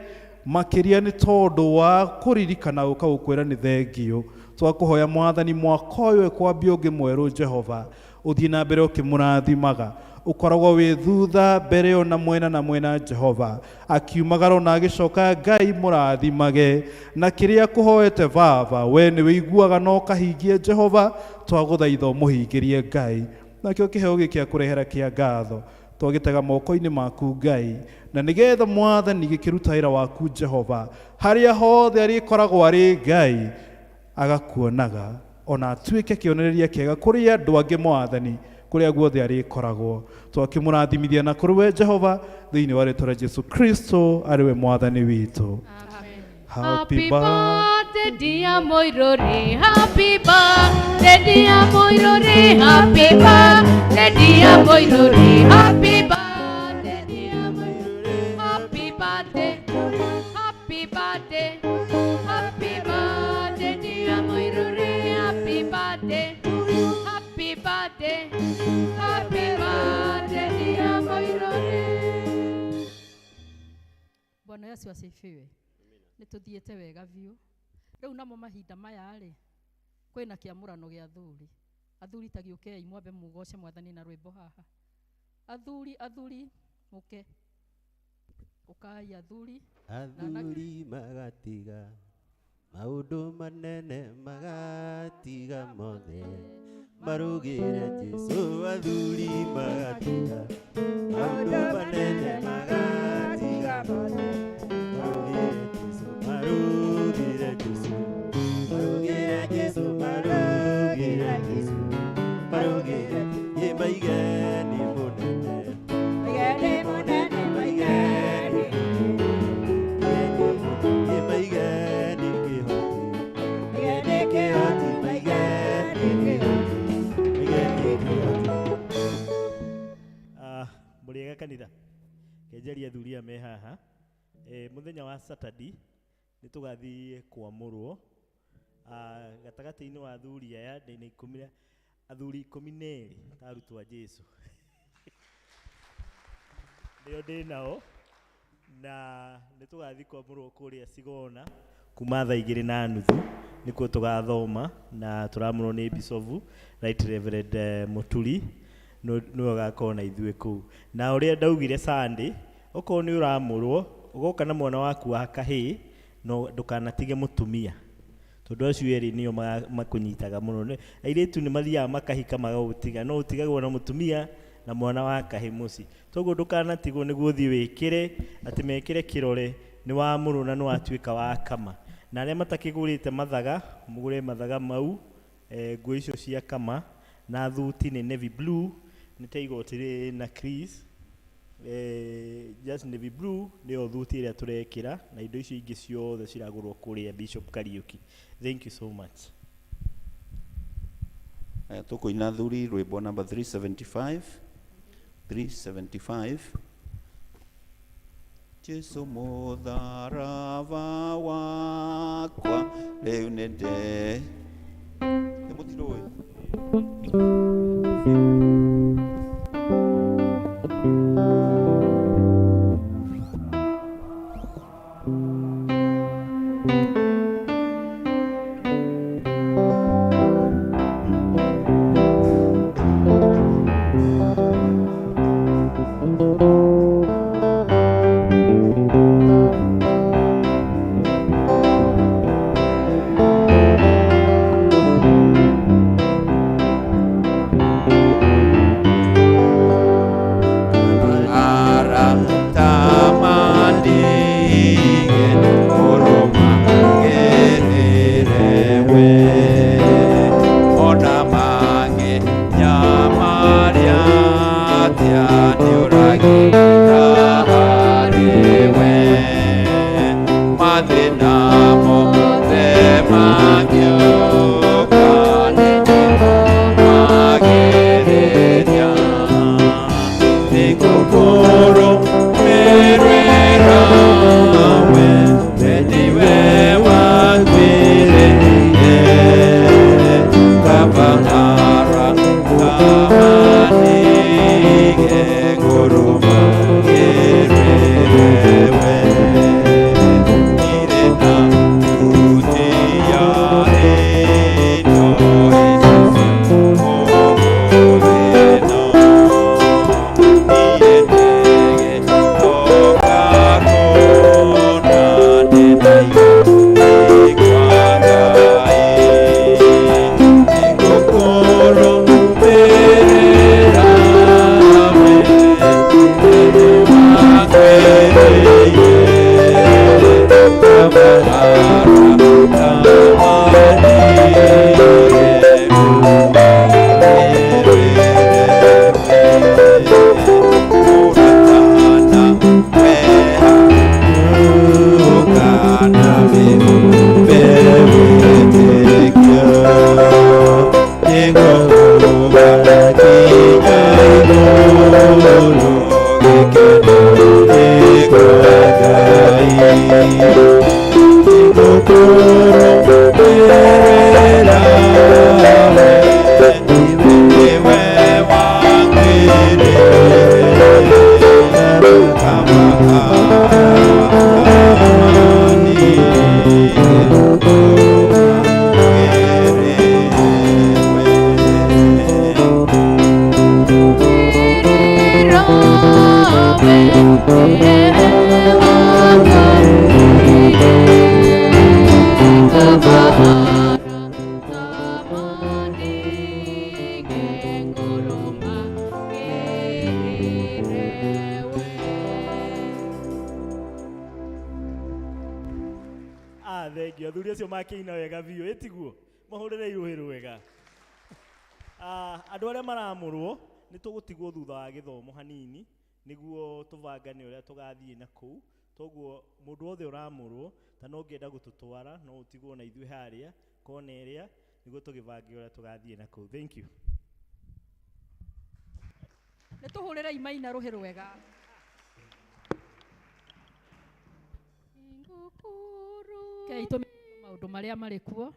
makĩria nĩ tondũ wa kũririkana gũka gũkwĩra nĩ thengiũ. Twakũhoya Mwathani, mwaka ũyũ ekwambia ũngĩ mwerũ Jehova, ũthiĩ na mbere ũkĩmũrathimaga, ũkoragwo wĩ thutha mbere ona mwena na mwena Jehova, akiumagara ona agĩcoka Ngai mũrathimage na kĩrĩa kũhoete Baba, we nĩ wĩiguaga na ũkahingia Jehova. Twagũthaitha ũmũhingĩrie Ngai, nakĩo kĩheo gĩkĩ akũrehera kĩa ngatho twagĩtega moko-inĩ maku Ngai, na nĩgetha Mwathani gĩkĩruta wĩra waku Jehova, harĩa hothe arĩkoragwo arĩ Ngai agakuonaga, ona atuĩke kĩonereria kĩega kũrĩ andũ angĩ Mwathani, kũrĩa guothe arĩkoragwo. Twakĩmũrathimithia na kũrĩ we Jehova thĩinĩ wa rĩtwa rĩa Jesu Kristo arĩ we Mwathani witũ. Happy birthday, dear Moirore. Happy birthday, dear Moirore. Happy birthday, dear Moirore. Happy birthday, dear Moirore. Happy birthday, happy birthday, happy birthday, dear Moirore. Happy birthday, happy birthday, happy birthday, dear Moirore. Bwana Yesu asifiwe. Nĩ tũthiĩte wega biũ. Rĩu namo mahinda maya rĩ, kwĩna kĩamũrano gĩa athuri. Athuri ta gĩũkei mwambe mũgoce Mwathani na rwĩmbo haha. Athuri, athuri mũke, ũkai athuri. Athuri magatiga maũndũ manene, magatiga mothe marũgĩre Jesu. Athuri magatiga maũndũ manene, magatiga mothe marũgĩre Jesu, marũgĩre Jesu, marũgĩre Jesu, marũgĩre Jesu, marũgĩre ye maigeni mũnene, maigeni mũnene, maigeni ye maigeni kĩhoti, maigeni kĩhoti, maigeni kĩhoti, maigeni kĩhoti. kanitha kenjaria athuri aya me haha. Muthenya wa Saturday nĩ tũgathiĩ kwamũrwo gatagatĩ-inĩ wa athuri aya ndĩna ikũmi athuri 12 ta arutwo a Jesu nĩo ndĩ nao na nĩ tũgathiĩ kwamũrwo kũrĩa Sigona kuma thaa 2:30 nĩkuo tũgathoma na tũramũrwo nĩ Bishofu Right Reverend Muturi nĩwe ũgakorwo na ithuĩ kũu. Na ũrĩa ndaugire Sunday, okorwo nĩ ũramũrwo ũgoka na mwana waku wa kahĩĩ no ndũkanatige mũtumia tondũ acio erĩ nĩo makũnyitaga mũno. Airĩtu nĩ mathiaga makahika magagũtiga, no ũtigagwo na mũtumia na mwana wa kahĩĩ mũciĩ. Toguo ndũkanatigwo nĩguo ũthiĩ wĩkĩre atĩ mekĩre kĩrore nĩ wamũrwo na nĩ watuĩka wa kama. Na arĩa matakĩgũrĩte mathaga mũgũre mathaga mau, nguo icio cia kama na thuti nĩ navy blue nĩ ta igoti rĩ na crease, just navy blue nĩyo thuti ĩrĩa tũrekĩra na indo icio ingĩ ciothe ciragũrwo kũrĩa Bishop Kariuki. Thank you so much. Aya tũkũina thuri rwĩmbo number 375 375. Jesu mũtharaba wakwa rĩu nĩ nde nĩ mũtirũĩ. Thengio athuri acio makĩina wega biũ ĩtiguo mahũrĩre irũhĩ rwega. Andũ arĩa maramũrwo nĩ tũgũtigwo thutha wa gĩthomo hanini nĩguo tũbangane ũrĩa tũgathiĩ na kũu. Toguo mũndũ wothe ũramũrwo ta no ũngĩenda gũtũtwara no ũtigwo na ithuĩ harĩa kona ĩrĩa nĩguo tũgĩbange ũrĩa tũgathiĩ na kũu. Thank you. Nĩ tũhũrĩre imaina rũhĩ rwega. Kei tũmenye maũndũ marĩa marĩ kuo.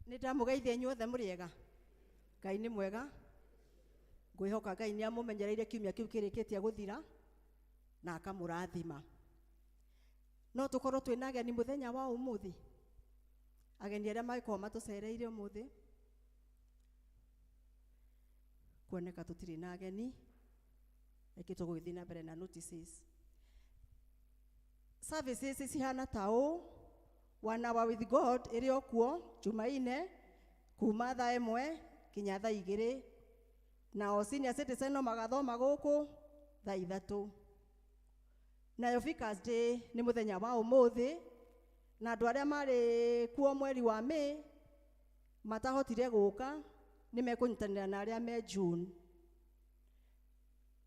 Nĩ ndamũgeithia inyuothe mũrĩega. Ngai nĩ mwega. Ngwĩhoka Ngai nĩ amũmenyereire kiumia kĩu kĩrĩkĩtie gũthira na akamũrathima. No tũkorwo twĩna ageni mũthenya wa ũmũthĩ. Ageni arĩa mangĩkorwo matũcereire ũmũthĩ. Kuoneka tũtirĩ na ageni. Reke tũgũgĩthiĩ na mbere na notices. Services cihana ta ũũ. One Hour with God ĩrĩ o kuo Jumaine kuma thaa 1 kinya thaa 2, nao senior citizen no magathoma gũkũ thaa 3. Nayo Vicars Day nĩ mũthenya wa ũmũthĩ, na andũ arĩa marĩ kuo mweri wa May matahotire gũka nĩ mekũnyitanĩra na arĩa me June.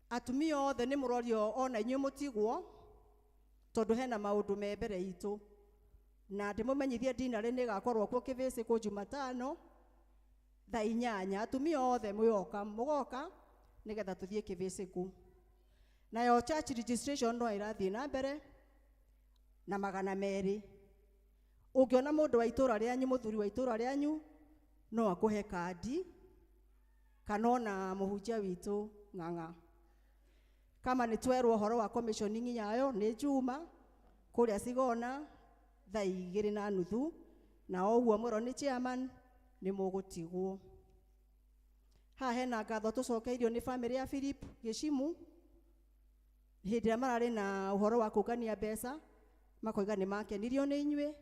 Atumia othe nĩ mũrorio ona inyuĩ mũtigwo, tondũ hena maũndũ me mbere itũ. Na ndĩmũmenyithie dinarĩ nĩ ĩgakorwo kuo Kĩbĩcĩ Jumatano thaa 8. Atumia othe mwĩoka mũgoka nĩgetha tũthiĩ Kĩbĩcĩ. Nayo church registration no ĩrathiĩ na mbere na 200. Ũngĩona mũndũ wa itũra rĩanyu, mũthuri wa itũra rĩanyu, no akũhe kandi kana ona mũhunjia witũ Ng'ang'a. Kama nĩ twerwo ũhoro wa commissioning yayo nĩ Juma kũrĩa Sigona thaa 2:30, na ũguo mwĩrwo nĩ chairman nĩ mũgũtigwo. Haha hena ngatho tũcokeirio nĩ famĩlĩ ya Philip Gĩcimu hĩndĩ ĩrĩa mararĩ na ũhoro wa kũngania mbeca, makoiga nĩ makenirio nĩ inyuĩ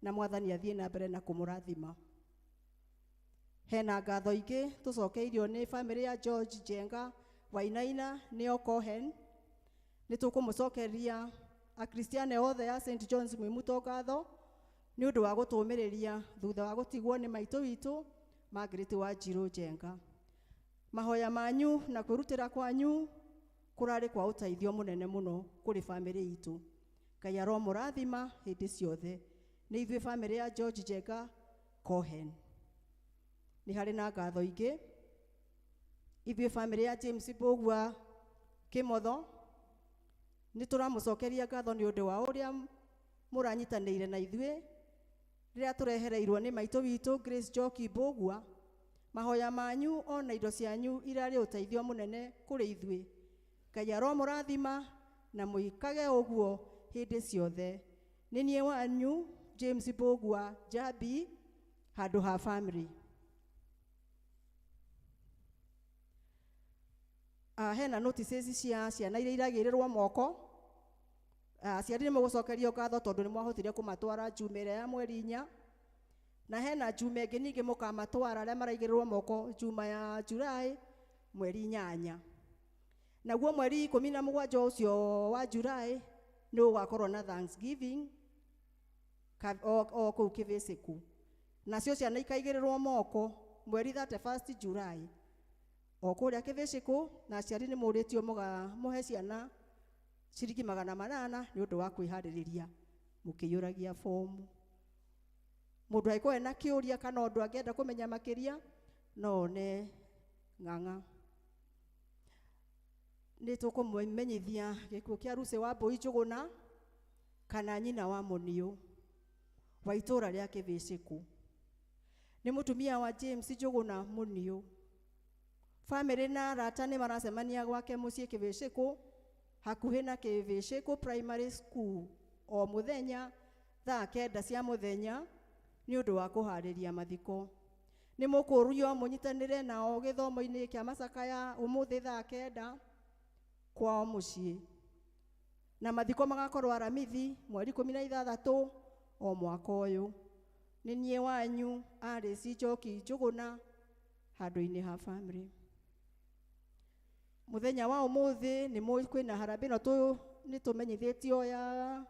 na Mwathani athiĩ na mbere na kũmũrathima. Hena ngatho ingĩ tũcokeirio nĩ famĩlĩ ya George Njenga Wainaina nĩo Cohen. Nĩ tũkũmũcokeria Akristiano othe a St John's Mwimuto ngatho nĩ ũndũ wa gũtũmĩrĩria thutha wa gũtigwo nĩ maitũ witũ Margaret Wanjirũ Njenga. Mahoya manyu na kwĩrutĩra kwanyu kũrarĩ kwa ũteithio mũnene mũno kũrĩ famĩlĩ itũ. Ngai aromũrathima hĩndĩ ciothe. Nĩ ithuĩ famĩlĩ ya George Njenga Cohen. Nĩ harĩ na ngatho ingĩ. Ithuĩ famĩlĩ ya James Mbũgua Kĩmotho nĩ tũramũcokeria ngatho nĩ ũndũ wa ũrĩa mũranyitanĩire na ithuĩ rĩrĩa tũrehereirwo nĩ maitũ witũ Grace Njoki Mbũgua. Mahoya manyu ona indo cianyu irarĩ ũteithio mũnene kũrĩ ithuĩ. Ngai aromũrathima na mũikage ũguo hĩndĩ ciothe. Nĩ niĩ wanyu James Mbũgua Njambi handũ ha family. Hena notices cia ciana iria iragĩrĩrwo moko. Aciari nĩ mũgũcokerio ngatho tondũ nĩ mwahotire kũmatwara Juma ĩrĩa ya mweri 4, na hena Juma ĩngĩ ningĩ mũkamatwara arĩa maraigĩrĩrwo moko Juma ya July mweri 8. Naguo mweri 17 ũcio wa July nĩ ũgakorwo na Thanksgiving o kũu Kĩbĩcĩku. Nacio ciana ikaigĩrĩrwo moko mweri 31 July o kũrĩa Kĩbĩcĩkũ, na aciari nĩ mũrĩtio mũhe ciana ciringi 800 nĩ ũndũ wa kwĩharĩrĩria mũkĩiyũragia fomu. Mũndũ angĩkorwo ena kĩũria kana ũndũ angĩenda kũmenya makĩria no one Ng'ang'a. Nĩ tũkũmũmenyithia gĩkuũ kĩa Lucy Wambui Njũgũna kana nyina wa Mũniũ wa itũra rĩa Kĩbĩcĩkũ. Nĩ mũtumia wa James Njũgũna Mũniũ. Famĩlĩ na arata nĩ maracemania gwake mũciĩ Kĩbĩcĩkũ hakuhĩ na Kĩbĩcĩkũ Primary School o mũthenya thaa 9 cia mũthenya nĩ ũndũ wa kũharĩria mathiko. Nĩ mũkũrio mũnyitanĩre nao gĩthomo-inĩ kĩa macakaya ũmũthĩ thaa 9 kwao mũciĩ. Na mathiko magakorwo Aramithi mweri 16 o mwaka ũyũ. Nĩ niĩ wanyu Alice Njoki Njũgũna handũ-inĩ ha family. Muthenya wa umuthi ni mu kwina harambee no tu ni tumenyithitio ya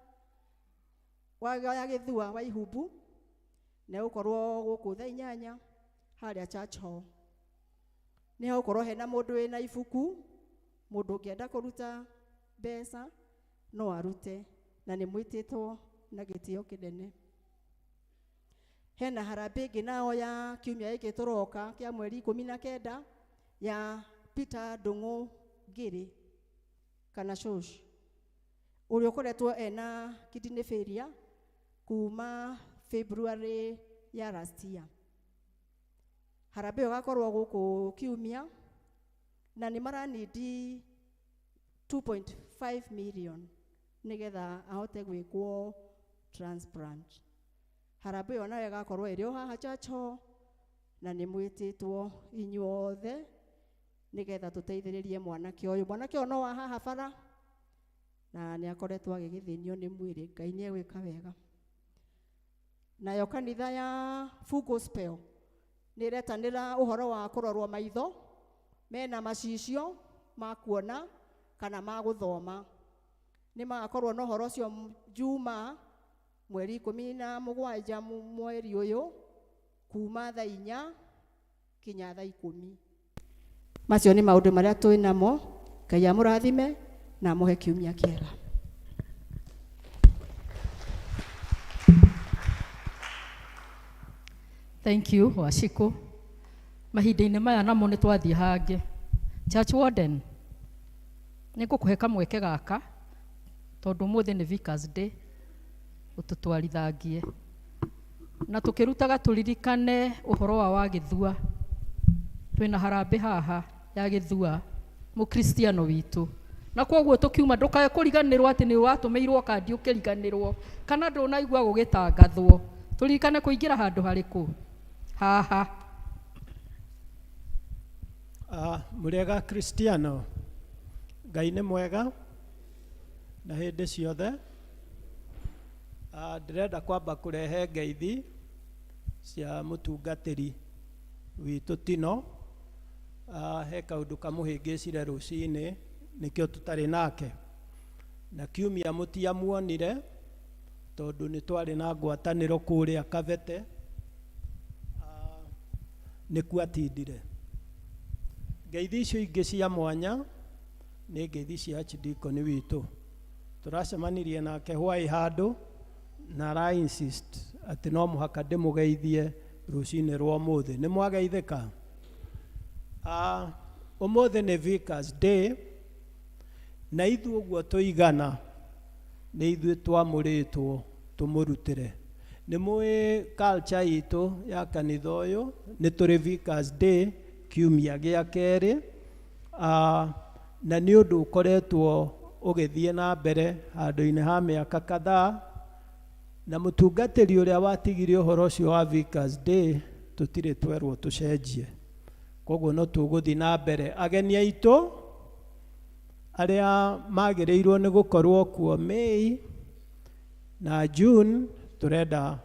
wa ya githua wa ihumbu na gukorwo guku thaa 8 haria church hall. Ni hagukorwo hena mundu wina ibuku, mundu ungienda kuruta mbeca no arute, na ni mwititwo na gitio kinene. Hena harambee ingi nao ya kiumia giki turoka kia mweri 19 ya Peter Ndung'u Ngiri kana Shosh uria ukoretwo ena kidney failure kuma February ya last year. Harambee ĩyo ĩgakorwo gũkũ kiumia na nĩ maranidi 2.5 million nigetha ahote gwĩkwo transplant. Harambee ĩyo nayo ĩgakorwo ĩrĩ o haha church hall na nĩ mwĩtĩtwo inyuothe nigetha tũteithĩrĩrie mwanake ũyũ. Mwanake ũyũ no wa haha bara na nĩ akoretwo agĩgĩthĩnio nĩ mwĩrĩ. Ngai nĩ egwĩka wega. Nayo kanitha ya Full Gospel nĩ ĩretanĩra ũhoro wa kũrorwo maitho, mena macicio ma kuona kana ma gũthoma. Nĩ magakorwo na ũhoro ũcio Juma mweri 17 mweri ũyũ kuma thaa 4 kinya thaa 10. Macio nĩ maũndũ marĩa twĩ namo. Ngai amũrathime na amũhe kiumia kĩega. Thank you Washiko. Mahinda-inĩ maya namo nĩ twathiĩ hangĩ. Church warden, nĩ ngũkũhe kamweke gaka tondũ ũmũthĩ nĩ Vicar's Day, ũtũtwarithangie na tũkĩrutaga tũririkane ũhoro wa Wagĩthua. Twĩna harambee haha ya Gĩthua mũkristiano witũ, na koguo tũkiuma ndũkae kũriganĩrwo atĩ nĩ watũmĩirwo kandi ũkĩriganĩrwo kana ndũnaigua gũgĩtangathwo. Tũririkane kũingĩra handũ harĩkũ? Haha. Mũrĩega Kristiano, Ngai nĩ mwega na hĩndĩ ciothe. Ndĩrenda kwamba kũrehe ngeithi cia mũtungatĩri witũ Tino. He kaũndũ kamũhĩngĩcire rũcinĩ nĩkĩo tũtarĩ nake, na kiumia mũtiamuonire tondũ nĩ twarĩ na ngwatanĩro kũrĩa Kabete. Nĩkuo atindire. Ngeithi icio ingĩ cia mwanya nĩ ngeithi cia archdeacon witũ. Tũracemanirie nake hwaĩ handũ na ara insist atĩ no mũhaka ndĩmũgeithie rũcinĩ rwa ũmũthĩ. Nĩ mwageithĩka? Ũmũthĩ nĩ Vicar's Day na ithuĩ ũguo tũigana nĩ ithuĩ twamũrĩtwo tũmũrutĩre. Nĩ mũĩ culture itũ ya kanitha ũyũ nĩ tũrĩ Vicar's Day kiumia gĩa kerĩ, na nĩ ũndũ ũkoretwo ũgĩthiĩ na mbere handũ-inĩ ha mĩaka kadhaa, na mũtungatĩri ũrĩa watigire ũhoro ũcio wa Vicar's Day tũtirĩ twerwo tũcenjie. Koguo no tũgũthiĩ na mbere. Ageni aitũ arĩa magĩrĩirwo nĩ gũkorwo kuo May na June tũrenda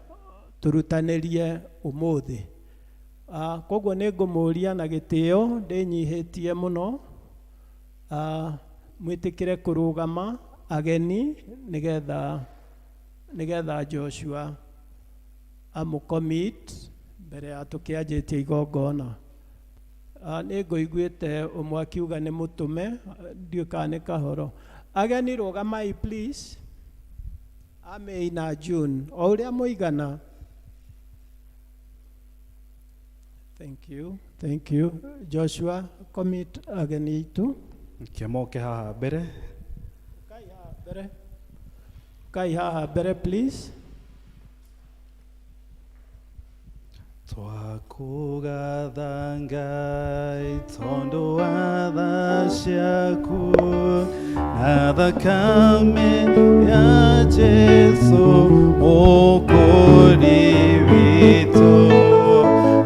tũrutanĩrie ũmũthĩ. Koguo nĩ ngũmũria na gĩtĩo ndĩnyihĩtie mũno, mwĩtĩkĩre kũrũgama ageni nĩgetha Joshua amũcommit mbere ya tũkĩanjĩtie igongona. Nĩ ngũiguĩte ũmwe akiuga nĩ mũtũme, ndiũĩ kana nĩ kahoro. Ageni rũgamai please, a May na June o ũrĩa mũigana. Thank you, thank you. Joshua, commit ageni aitũ. Kĩmoke haha mbere. Kai haha mbere. Kai haha mbere please. Twakũgatha Ngai tondũ wa tha ciaku na thakame ya Jesũ Mũkũũri witũ.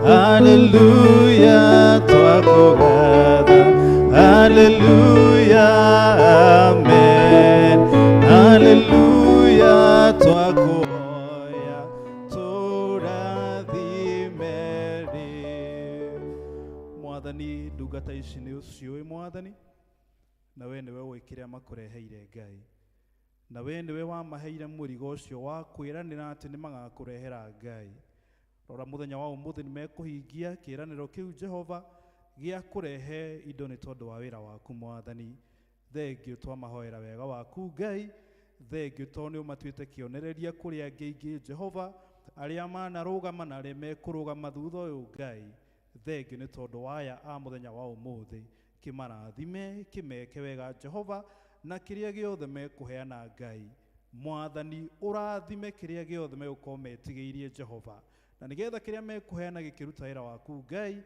Hallelujah, twakũgatha. Hallelujah, amen. Hallelujah, twakũhoya tũrathime rĩu. Mwathani, ndungata ici nĩ ũciũĩ Mwathani, Na we nĩwe ũĩ kĩrĩa makũreheire Ngai, na we nĩwe wamaheire mũrigo ũcio wa kwĩranĩra atĩ nĩ magakũrehera Ngai. Rora mũthenya wa ũmũthĩ nĩ mekũhingia kĩĩranĩro kĩu Jehova gĩa kũrehe indo nĩ tondũ wa wĩra waku Mwathani. Thengio twamahoera wega waku Ngai, thengio tondũ nĩ ũmatuĩte kĩonereria kũrĩ angĩ aingĩ Jehova, arĩa manarũgama na arĩa mekũrũgama thutha ũyũ Ngai. Thengio nĩ tondũ wa aya a mũthenya wa ũmũthĩ, kĩmarathime, kĩmeke wega Jehova, na kĩrĩa gĩothe mekũheana Ngai. Mwathani ũrathime kĩrĩa gĩothe megũkorwo metigĩirie Jehova, na nĩgetha kĩrĩa mekũheana gĩkĩruta wĩra waku Ngai,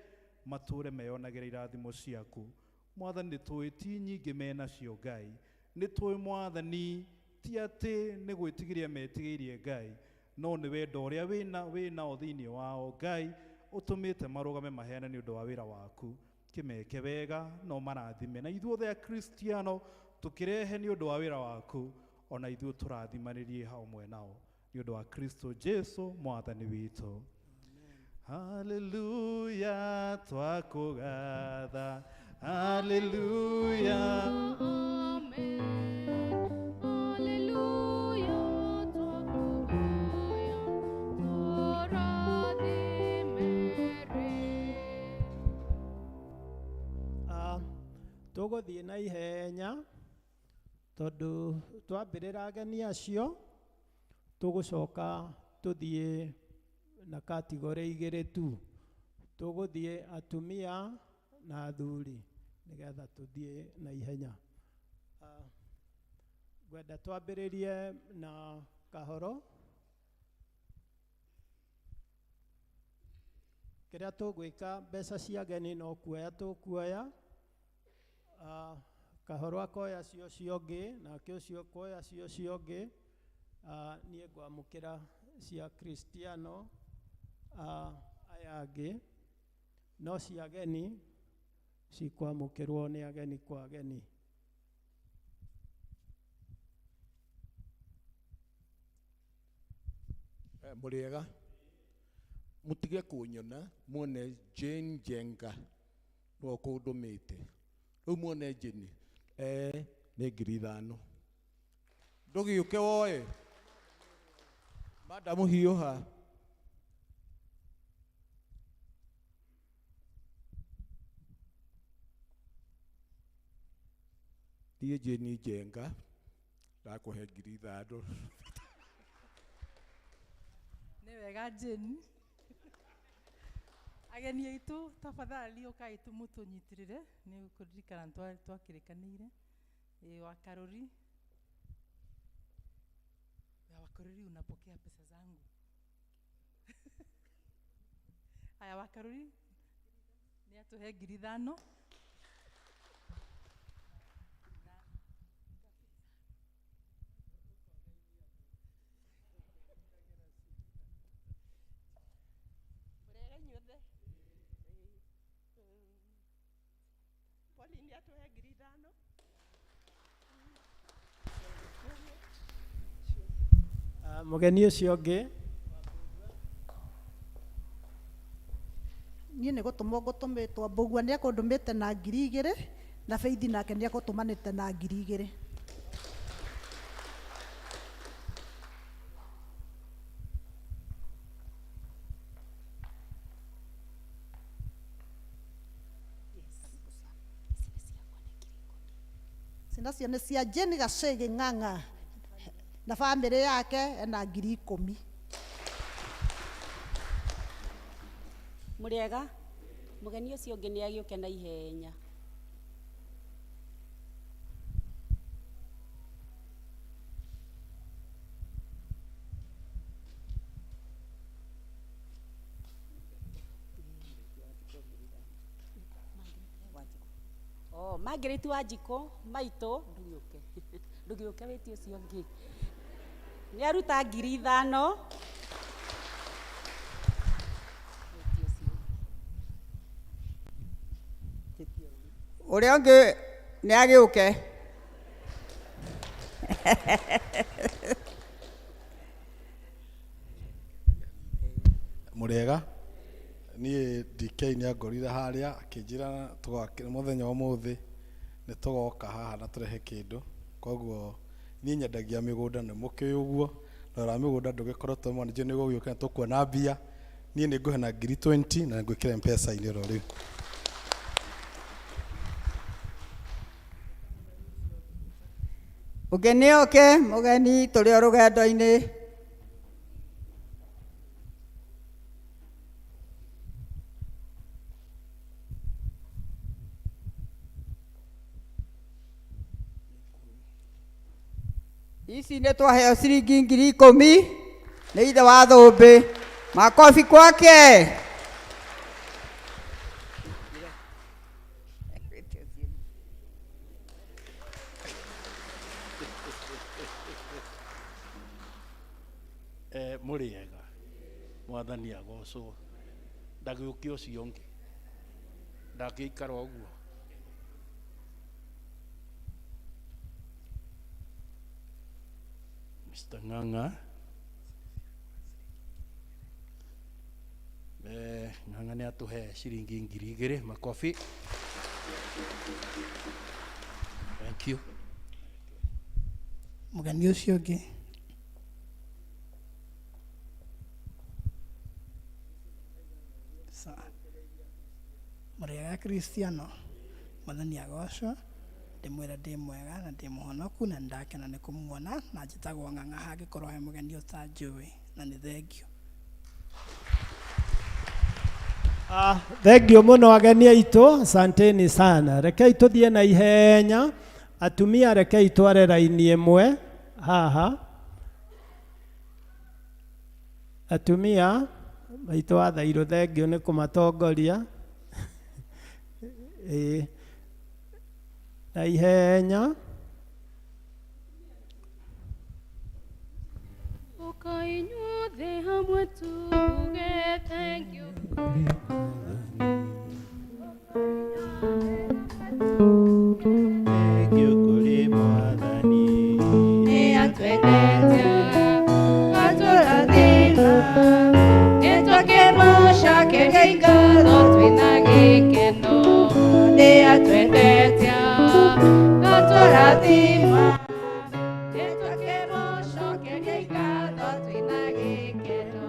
matũre meyonagĩra irathimo ciaku. Mwathani nĩ tũĩ ti nyingĩ menacio Ngai, nĩ tũĩ Mwathani ti atĩ nĩ gwĩtigĩria metigĩirie Ngai, no nĩ wendo ũrĩa wĩnao thĩinĩ wao Ngai ũtũmĩte marũgame maheane nĩ ũndũ wa wĩra waku. Kĩmeke wega no marathime, na ithuothe Akristiano tũkĩrehe nĩ ũndũ wa wĩra waku, ona ithuĩ tũrathimanĩrie hamwe nao nĩ ũndũ wa Kristo Jesu Mwathani witũ. Haleluya twakũgatha, haleluya. Tũgũthiĩ na ihenya tondũ twambĩrĩra ageni acio tũgũcoka tũthiĩ na kategorĩ igĩrĩ tu. Tũgũthiĩ atumia na athuri nĩgetha tũthiĩ na ihenya. Ngwenda twambĩrĩrie na kahoro. Kĩrĩa tũgwĩka mbeca cia ageni no kuoya tũkuoya. Kahoro akoya cio cio ũngĩ, nake ũcio akoya cio cio ũngĩ. Niĩ ngwamũkĩra cia Kristiano, aya angĩ, no cia ageni cikwamũkĩrwo nĩ ageni kwa ageni. Mũrĩega, mũtige kũnyona muone Jane Njenga nĩwe ũkũndũmĩte. Rĩu muone Jane, nĩ 5,000. Ndũgĩũke woe. Madamu hiũha. Niĩ Jane Njenga ndakũhe 5,000. Nĩ wega Jane. Ageni aitũ tafadhali ũkai mũtũnyitĩrĩre, nĩ kũririkana twakĩrĩkanĩire. Wa Karori. Ya wa Karori unapokea pesa zangu. Haya, wa Karori nĩ atũhe 5,000. Mũgeni ũcio ũngĩ. Niĩ nĩ gũtũmwo ngũtũmĩtwo, Mbũgua nĩ ekũndũmĩte na 2,000 na Faith nake nĩ ekũtũmanĩte na 2,000. Nacio nĩ cia Jane Gacĩgĩ Ng'ang'a na bamĩrĩ yake ena 10,000. Mũrĩega, mũgeni ũcio ũngĩ nĩ agĩũke na ihenya. Oh, Margaret Wanjikũ maitũ, ndũgĩũke. Ndũgĩũke wĩtie ũcio ũngĩ. Nĩ aruta 5,000. Ũrĩa ũngĩ nĩ agĩũke. Mũrĩega, niĩ DK nĩ angorire harĩa akĩnjĩra tũgakĩra mũthenya wa ũmũthĩ Nĩ tũgoka haha na tũrehe kĩndũ. Koguo niĩ nyendagia mĩgũnda nĩ mũkĩũĩ ũguo. Na wĩra wa mĩgũnda ndũgĩkoretwo mwana nĩ gũgĩũka nĩ tũkuona mbia. Niĩ nĩ ngũhe na ngiri 20 na ngwĩkĩre M-Pesa-inĩ oro rĩu. Ũngĩ nĩ oke mũgeni tũrĩ o rũgendo-inĩ. Ici nĩ twaheo ciringi 10,000 nĩ ithe wa thũmbĩ. Makobi kwake. Mũrĩega mwathani agocwo ndagĩũke ũcio ũngĩ ndangĩikara ũguo. Mr. Ng'ang'a Ng'ang'a nĩ atũhe ciringi 2,000 makobi. Thank you. Mũgeni ũcio ũngĩ. Sawa. Mũrĩega Kristiano, mwathani agocwo, ndĩmwĩra ndĩ mwega na ndĩ mũhonoku na nĩndakena nĩ kũmuona na njĩtagwo Ng'ang'a hangĩkorwo he mũgeni ũtanjũĩ na nĩ thengio. Thengio mũno ageni aitũ, asanteni sana. Rekei tũthiĩ na ihenya. Atumia rekei tware raini ĩmwe haha. Atumia maitũ wa thairũ thengio nĩ kũmatongoria. Ĩĩ. Na ihenya. Ũka inyuothe hamwe tuge thank you. Thank you kũrĩ mwathani. Nĩ atwendete, atũrathima, nĩ twakĩmũcokeria ngatho twĩna gĩkeno. Nĩ atwendete, atũrathima, nĩ twakĩmũcokeria ngatho twĩna gĩkeno.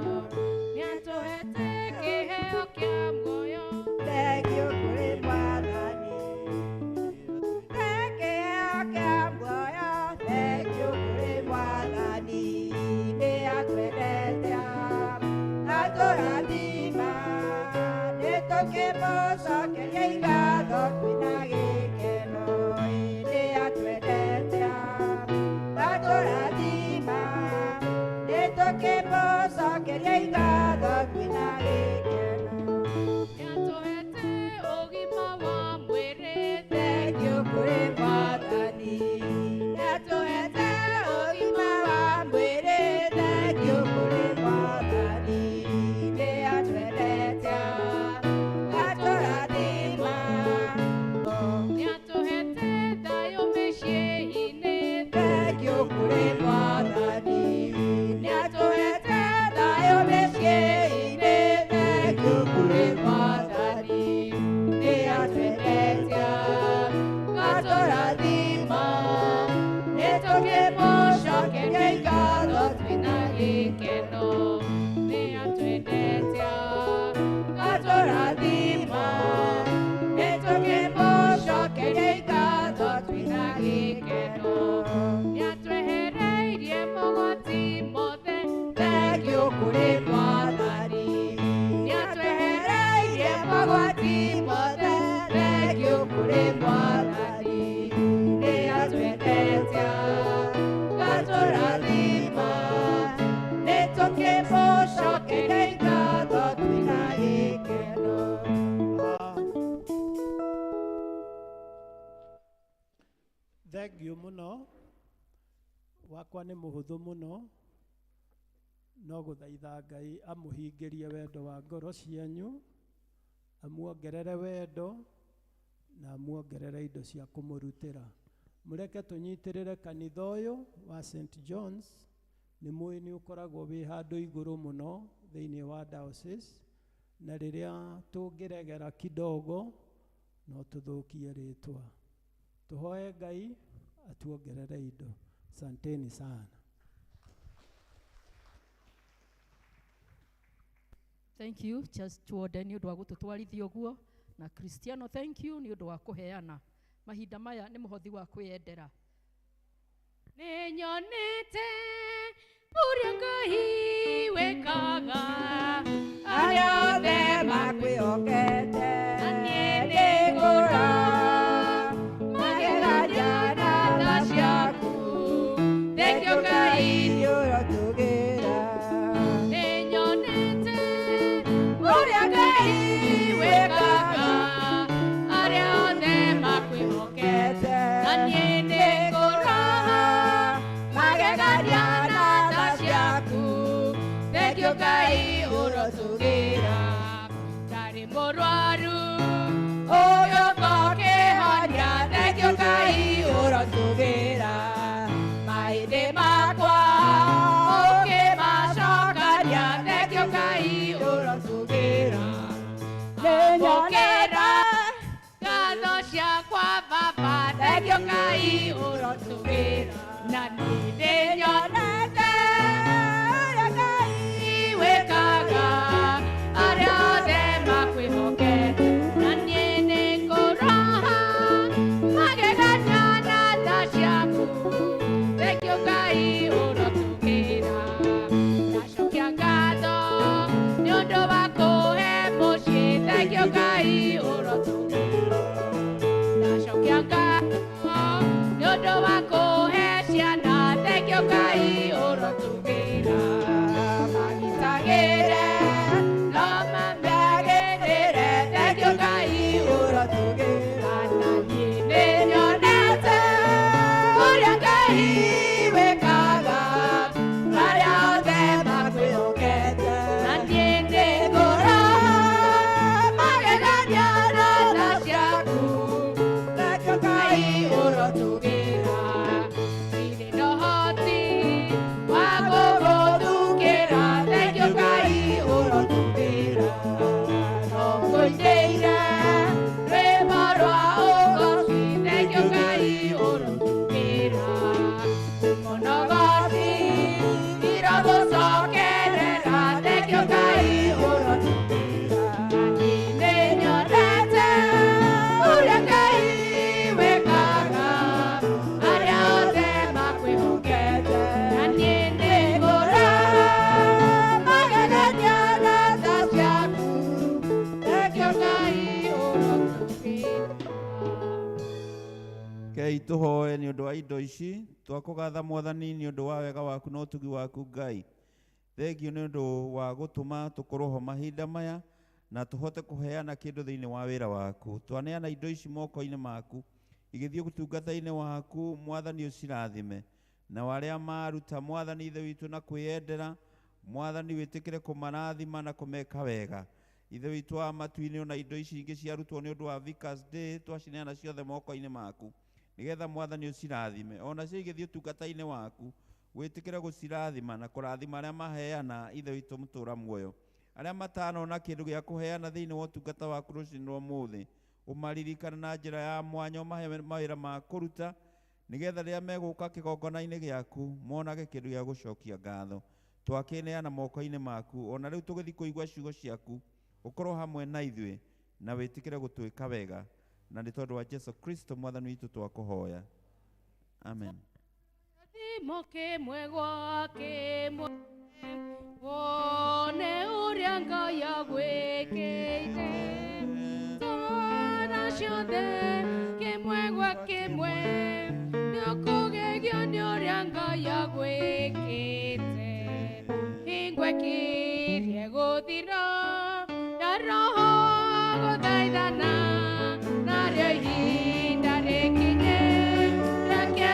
Nĩ atũhete kĩheo kĩa muoyo. Thank you kũrĩ mwathani. Kĩheo kĩa muoyo. Thank you kũrĩ mwathani. Nĩ atwendete, atũrathima, nĩ tũkĩmũcokeria ngatho twĩna gĩkeno. Nĩ atwendete, atũrathima, nĩ tũkĩmũcokeria ngatho twĩna gĩkeno. Nĩ atũhete ũgima wa mwĩrĩ. Thank you kũrĩ mwathani. Nĩ atũhete ũgima wa mwĩrĩ. Thank you kũrĩ mwathani. Nĩ atwendete, atũrathima. Nĩ atũhete thayũ mĩciĩ-inĩ. Thank you kũrĩ mwathani. Nĩ atũhete thayũ mĩciĩ-inĩ. Thank you kũrĩ mwathani. Nĩ atwendete, atũrathima. Nĩ tũkĩmũcokeria ngatho twĩna gĩkeno. Nĩ atwendete, atũrathima. Nĩ tũkĩmũcokeria ngatho twĩna gĩkeno. Nĩ atwehereirie mogwati mothe. Thank you kũrĩ mwathani. Nĩ atwehereirie mogwati mothe. Thank you kũrĩ mwathani. Nĩ atwendete, atũrathima. Nĩ tũkĩmũcokeria ngatho twĩna gĩkeno. Thengio mũno. Wakwa nĩ mũhũthũ mũno. No gũthaitha Ngai amũhingĩrie wendo wa ngoro cianyu, amuongerere wendo na amuongerere indo cia kũmũrutĩra. Mũreke tũnyitĩrĩre kanitha ũyũ wa St. John's. Nĩ mũĩ nĩ ũkoragwo wĩ handũ igũrũ mũno thĩinĩ wa diocese, na rĩrĩa tũngĩregera kidogo no tũthũkie rĩtwa. Tũhoe Ngai atuongerere indo. Asanteni sana. Thank you Charles Chuode nĩ ũndũ wa gũtũtwarithia ũguo, na Cristiano thank you nĩ ũndũ wa kũheana mahinda maya nĩ mũhothi wa kwĩyendera. Nĩnyonete ũrĩa Ngai wĩkaga arĩa othe makwĩhokete, na niĩ nĩngũra magegania na tha ciaku. Thengio Ngai nĩũrotũgĩra. Nĩnyonete ũrĩa Ngai wĩkaga arĩa othe makwĩhokete, na niĩ nĩngũra magegania na tha ciaku. Thengio Ngai ũrotũgĩra. Ndarĩ mũrwaru ũgĩũka ũkĩhonia, thengio Ngai ũrotũgĩra. Mahĩndĩ makwa ũkĩmacokania, thengio Ngai ũrotũgĩra. Amũkĩra ngatho ciakwa Baba, thengio Ngai ũrotũgĩra. Na niĩ nĩnyonete ũrĩa Ngai wĩkaga arĩa othe makwĩhokete, na niĩ nĩngũraha magegania na tha ciaku. Thengio Ngai ũrotũgĩra. Ndacokia ngatho nĩ ũndũ wa kũhe mũciĩ, thengio Ngai ũrotũgĩra. Ndacokia ngatho nĩ ũndũ wa kũhe ciana, thengio Ngai ũrotũgĩra. Magitagĩre no mamiagĩrĩre, thengio Ngai ũrotũgĩra. Na niĩ nĩnyonete ũrĩa Ngai wĩkaga arĩa othe makwĩhokete, na niĩ nĩngũra magegania na tha ciaku. Thengio Ngai ũrotũgĩra. Ndirĩ na ũhoti wa gũgũthukĩra, thengio Ngai ũrotũgĩra. No ngũinĩire rwĩmbo rwa ũgoci, thengio Ngai ũrotũgĩra. Mũnogoci irogũcokerera, thengio Ngai ũrotũgĩra. Na niĩ nĩnyonete ũrĩa Ngai wĩkaga arĩa othe makwĩhokete, na niĩ nĩngũra magegania na tha ciaku. Thengio Ngai ũrotũgĩra. Kei tũhoe nĩ ũndũ wa indo ici twakũgatha Mwathani nĩ ũndũ wa wega waku na ũtugi waku Ngai. Thengio nĩ ũndũ wa gũtũma tũkorwo ho mahinda maya na tũhote kũheana kĩndũ thĩinĩ wa wĩra waku. Twaneana indo ici moko-inĩ maku igĩthiĩ ũtungata-inĩ waku Mwathani ũcirathime, na arĩa maruta Mwathani Ithe witũ na kwĩyendera Mwathani wĩtĩkĩre kũmarathima na kũmeka wega. Ithe witũ wa matu-inĩ, ona indo ici ingĩ ciarutwo nĩ ũndũ wa Vicars Day twacineana ciothe moko-inĩ maku nĩgetha Mwathani ũcirathime, onacio igĩthiĩ ũtungata-inĩ waku wĩtĩkĩre gũcirathima na kũrathima arĩa maheana Ithe witũ mũtũra muoyo. Arĩa matanona kĩndũ gĩa kũheana thĩinĩ wa ũtungata waku rũcinĩ rwa ũmũthĩ, ũmaririkane na njĩra ya mwanya, ũmahe mawĩra ma kũruta nĩgetha rĩrĩa megũka kĩgongona-inĩ gĩaku monage kĩndũ gĩa gũcokia ngatho. Twakĩneana moko-inĩ maku, ona rĩu tũgĩthiĩ kũigua ciugo ciaku, ũkorwo hamwe na ithuĩ na wĩtĩkĩre gũtwĩka wega, na nĩ tondũ wa Jesu Kristo Mwathani witũ twakũhoya, amen. Gĩthimo kĩmwe gwa kĩmwe wone ũrĩa Ngai agwĩkĩire, twana ciothe kĩmwe gwa kĩmwe nĩũkũgegio nĩ ũrĩa Ngai agwĩkĩte. Hingo ĩkirie gũthira ya roho gũthaithana, narĩo ihinda rĩkinye rĩake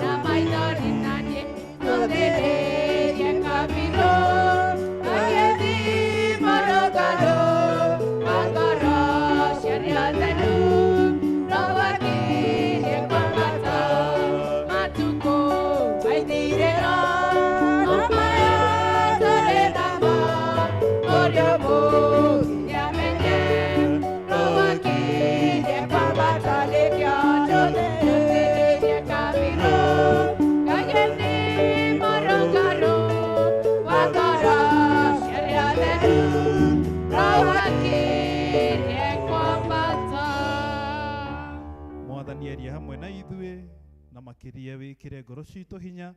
na maithori na niĩ tũthĩrĩrie kabirũ agĩthima rũgarũ wa ngoro ciarĩa theru, rũgakirie kwambata matukũ maithirĩro, no maya tũrĩ namo makĩria wĩkĩre ngoro citũ hinya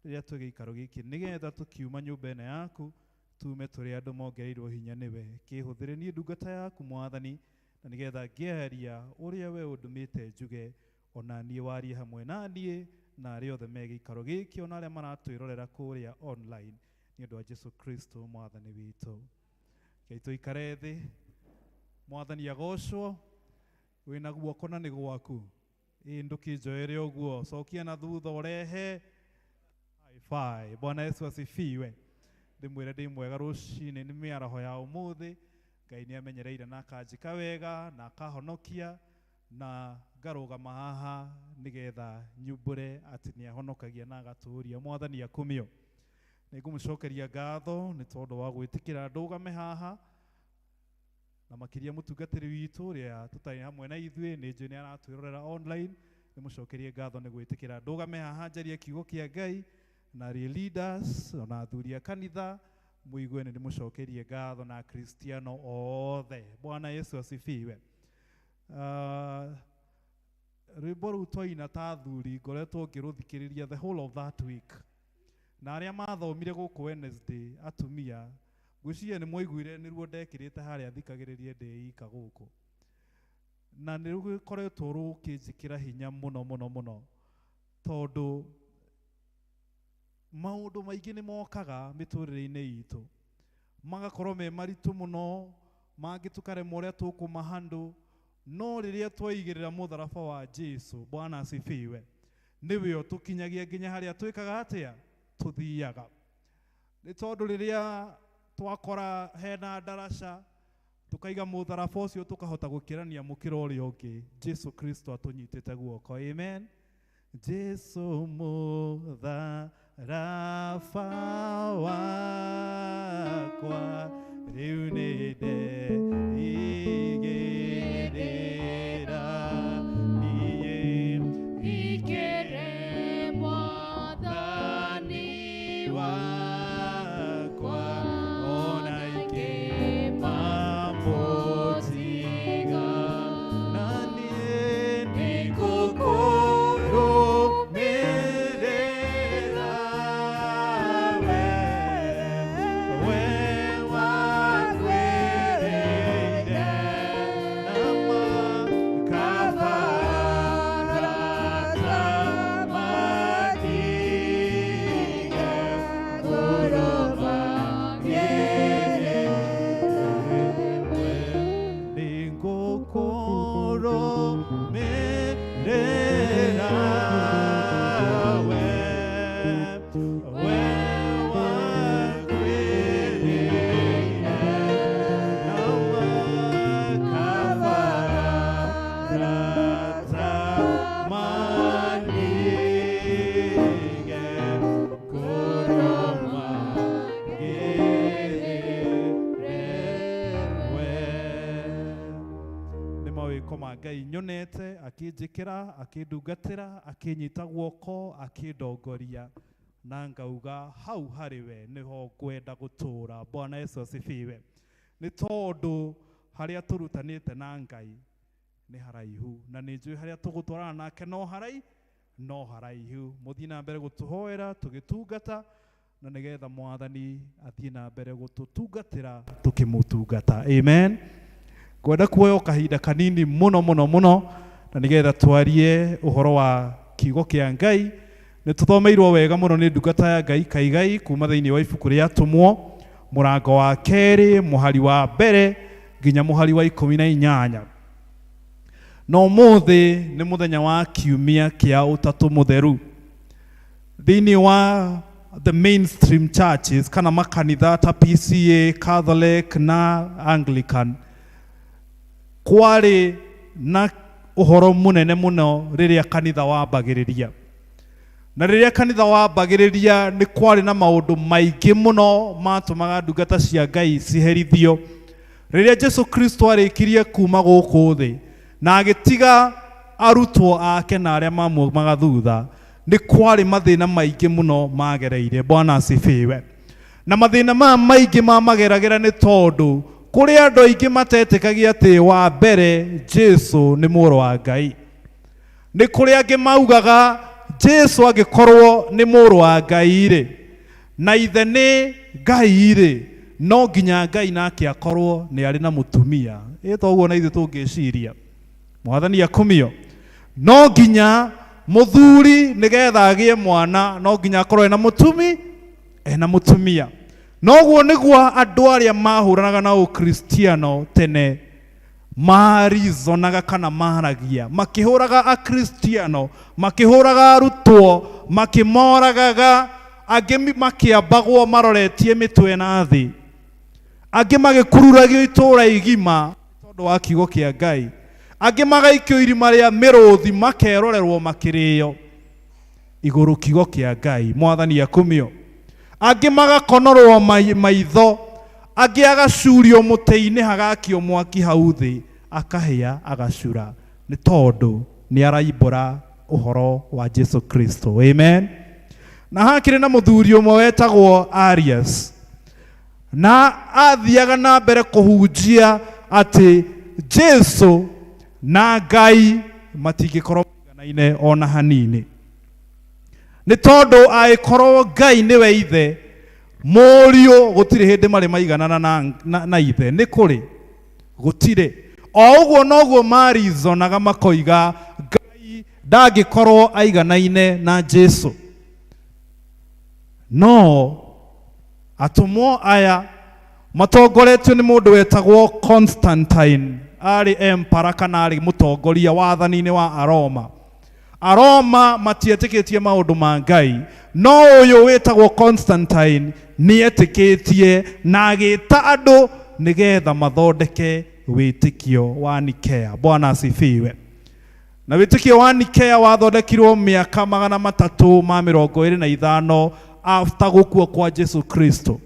rĩrĩa twĩ gĩikaro gĩkĩ nĩgetha tũkiuma nyũmba ĩno yaku tume tũrĩ andũ mongereirwo hinya nĩwe. Kĩhũthĩre niĩ ndungata yaku Mwathani, na nĩgetha ngĩaria ũrĩa we ũndũmĩte njuge, ona niĩ warie hamwe na niĩ na arĩa othe me gĩikaro gĩkĩ, ona arĩa maratwĩrorera kũrĩa online, nĩ ũndũ wa Jesu Kristo Mwathani witũ. Rekei tũikare thĩ. Mwathani agocwo. Wĩna guoko na nĩ gwaku. Ĩ ndũkĩnjoere ũguo, cokia na thutha ũrehe hi-fi. Bwana Yesu asifiwe. Ndĩmwĩre ndĩ mwega rũcinĩ nĩ mĩaraho ya ũmũthĩ. Ngai nĩ amenyereire na akanjĩka wega na akahonokia na ngarũgama haha nĩgetha nyumbũre atĩ nĩ ahonokagia na agatũũria. Mwathani akumio. Nĩ ngũmũcokeria ngatho nĩ tondũ wa gwĩtĩkĩra ndũgame haha, na makĩria mũtungatĩri witũ ũrĩa tũtarĩ hamwe na ithuĩ, nĩ njũĩ nĩ aratwĩrorera online. Nĩ mũcokerie ngatho nĩ gwĩtĩkĩra ndũgame haha njarie kiugo kĩa Ngai na arĩ leaders ona athuri a kanitha, mũigue nĩ ndĩmũcokerie ngatho na akristiano othe. Bwana Yesu asifiwe. Rwĩmbo rũu twaina ta athuri ngoretwo ngĩrũthikĩrĩria the whole of that week, na arĩa mathomire gũkũ Wednesday atumia, ngwĩciria nĩ mwaiguire nĩruo ndekĩrĩte harĩa thikagĩrĩrie ndĩ ika gũkũ, na nĩ rũgĩkoretwo rũkĩnjĩkĩra hinya mũno mũno mũno, tondũ maũndũ maingĩ nĩ mokaga mĩtũrĩre-inĩ itũ magakorwo me maritũ mũno, mangĩ tũkaremwo ũrĩa tũkũmahandũ, no rĩrĩa twaigĩrĩra mũtharaba wa Jesu, Bwana asifiwe, nĩwe ũtũkinyagia nginya harĩa twĩkaga atĩa, tũthiaga. Nĩ tondũ rĩrĩa twakora hena ndaraca tũkaiga mũtharaba ũcio tũkahota gũkĩrania mũkĩra ũrĩa ũngĩ, Jesu Kristo atũnyitĩte guoko. Amen. Jesu mũtharaba wakwa rĩu nĩ ndeigĩrĩra niĩ, Ikĩre Mwathani wakwa ona ingĩmamũtiga, na niĩ nĩngũkũrũmĩrĩra we, we wakwĩrĩire na makabarata matige ngũrũmagĩrĩre nĩngũkũrũmĩrĩra we, we wakwĩrĩire na makabarata manige ngũrũmagĩrĩre we. Nĩ mawĩko ma Ngai nyonete akĩnjĩkĩra, akĩndungatĩra, akĩnyita guoko, akĩndongoria, na ngauga hau harĩ we nĩho ngwenda gũtũũra. Bwana Yesu asifiwe. Nĩ tondũ harĩa tũrutanĩte na Ngai nĩ haraihu, na nĩ njũĩ harĩa tũgũtwarana nake no haraihu. Mũthiĩ na mbere gũtũhoera tũgĩtungata, na nĩgetha Mwathani athiĩ na mbere gũtũtungatĩra tũkĩmũtungata. Amen. Ngwenda kuoya o kahinda kanini mũno mũno mũno, na nĩgetha twarie ũhoro wa kiugo kĩa Ngai. Nĩ tũthomeirwo wega mũno nĩ ndungata ya Ngai Kaigai kuma thĩinĩ wa ibuku rĩa Atũmwo mũrango wa kerĩ mũhari wa mbere nginya mũhari wa 18. Na ũmũthĩ nĩ mũthenya wa kiumia kĩa Ũtatũ Mũtheru. Thĩinĩ wa the mainstream churches kana makanitha ta PCA, Catholic na Anglican, kwarĩ na ũhoro mũnene mũno rĩrĩa kanitha wambagĩrĩria. Na rĩrĩa kanitha wambagĩrĩria nĩ kwarĩ na maũndũ maingĩ mũno matũmaga ndungata cia Ngai ciherithio. Rĩrĩa Jesu Kristo arĩkirie kuma gũkũ thĩ na agĩtiga arutwo ake na arĩa mamuomaga thutha, nĩ kwarĩ mathĩna maingĩ mũno magereire. Bwana asifiwe. Na mathĩna maya maingĩ mamageragĩra nĩ tondũ kũrĩ andũ aingĩ matetĩkagia atĩ wa mbere Jesu nĩ mũrũ wa Ngai. Nĩ kũrĩ angĩ maugaga Jesu angĩkorwo nĩ mũrũ wa Ngai rĩ, na ithe nĩ Ngai rĩ, no nginya Ngai nake akorwo nĩ arĩ na mũtumia. Ĩ toguo na ithuĩ tũngĩciria. Mwathani akumio. No nginya mũthuri nĩgetha agĩe mwana no nginya akorwo ena mũtumi ena mũtumia. Noguo nĩguo andũ arĩa mahũranaga na ũkristiano tene marizonaga kana maragia, makĩhũraga akristiano, makĩhũraga arutwo, makĩmoragaga, angĩ makĩambagwo maroretie mĩtwe na thĩ, angĩ magĩkururagio itũũra igima tondũ wa kiugo kĩa Ngai, angĩ magaikio irima rĩa mĩrũthi makerorerwo makĩrĩo igũrũ kiugo kĩa Ngai. Mwathani akumio. Angĩ magakonorwo maitho, angĩ agacurio mũtĩ-inĩ hagakio mwaki hau thĩ, akahĩa agacura nĩ tondũ nĩ araimbũra ũhoro wa Jesu Kristo. Amen. Na hakĩrĩ na mũthuri ũmwe wetagwo Arius, na athiaga na mbere kũhunjia atĩ Jesu na Ngai matingĩkorwo maiganaine ona hanini, nĩ tondũ angĩkorwo Ngai nĩwe ithe, mũriũ gũtirĩ hĩndĩ marĩ maiganana na ithe. Nĩ kũrĩ? Gũtirĩ. O ũguo noguo marizonaga makoiga Ngai ndangĩkorwo aiganaine na Jesu. No atũmwo aya matongoretio nĩ mũndũ wetagwo Constantine, arĩ emperor kana arĩ mũtongoria wathani-inĩ wa Aroma. Aroma matietĩkĩtie maũndũ ma Ngai, no ũyũ wĩtagwo Constantine nĩetĩkĩtie na agĩta andũ nĩgetha mathondeke wĩtĩkio wa Nikea. Bwana asifiwe. Na wĩtĩkio wa Nikea wathondekirwo mĩaka 325 after gũkua kwa Jesu Kristo.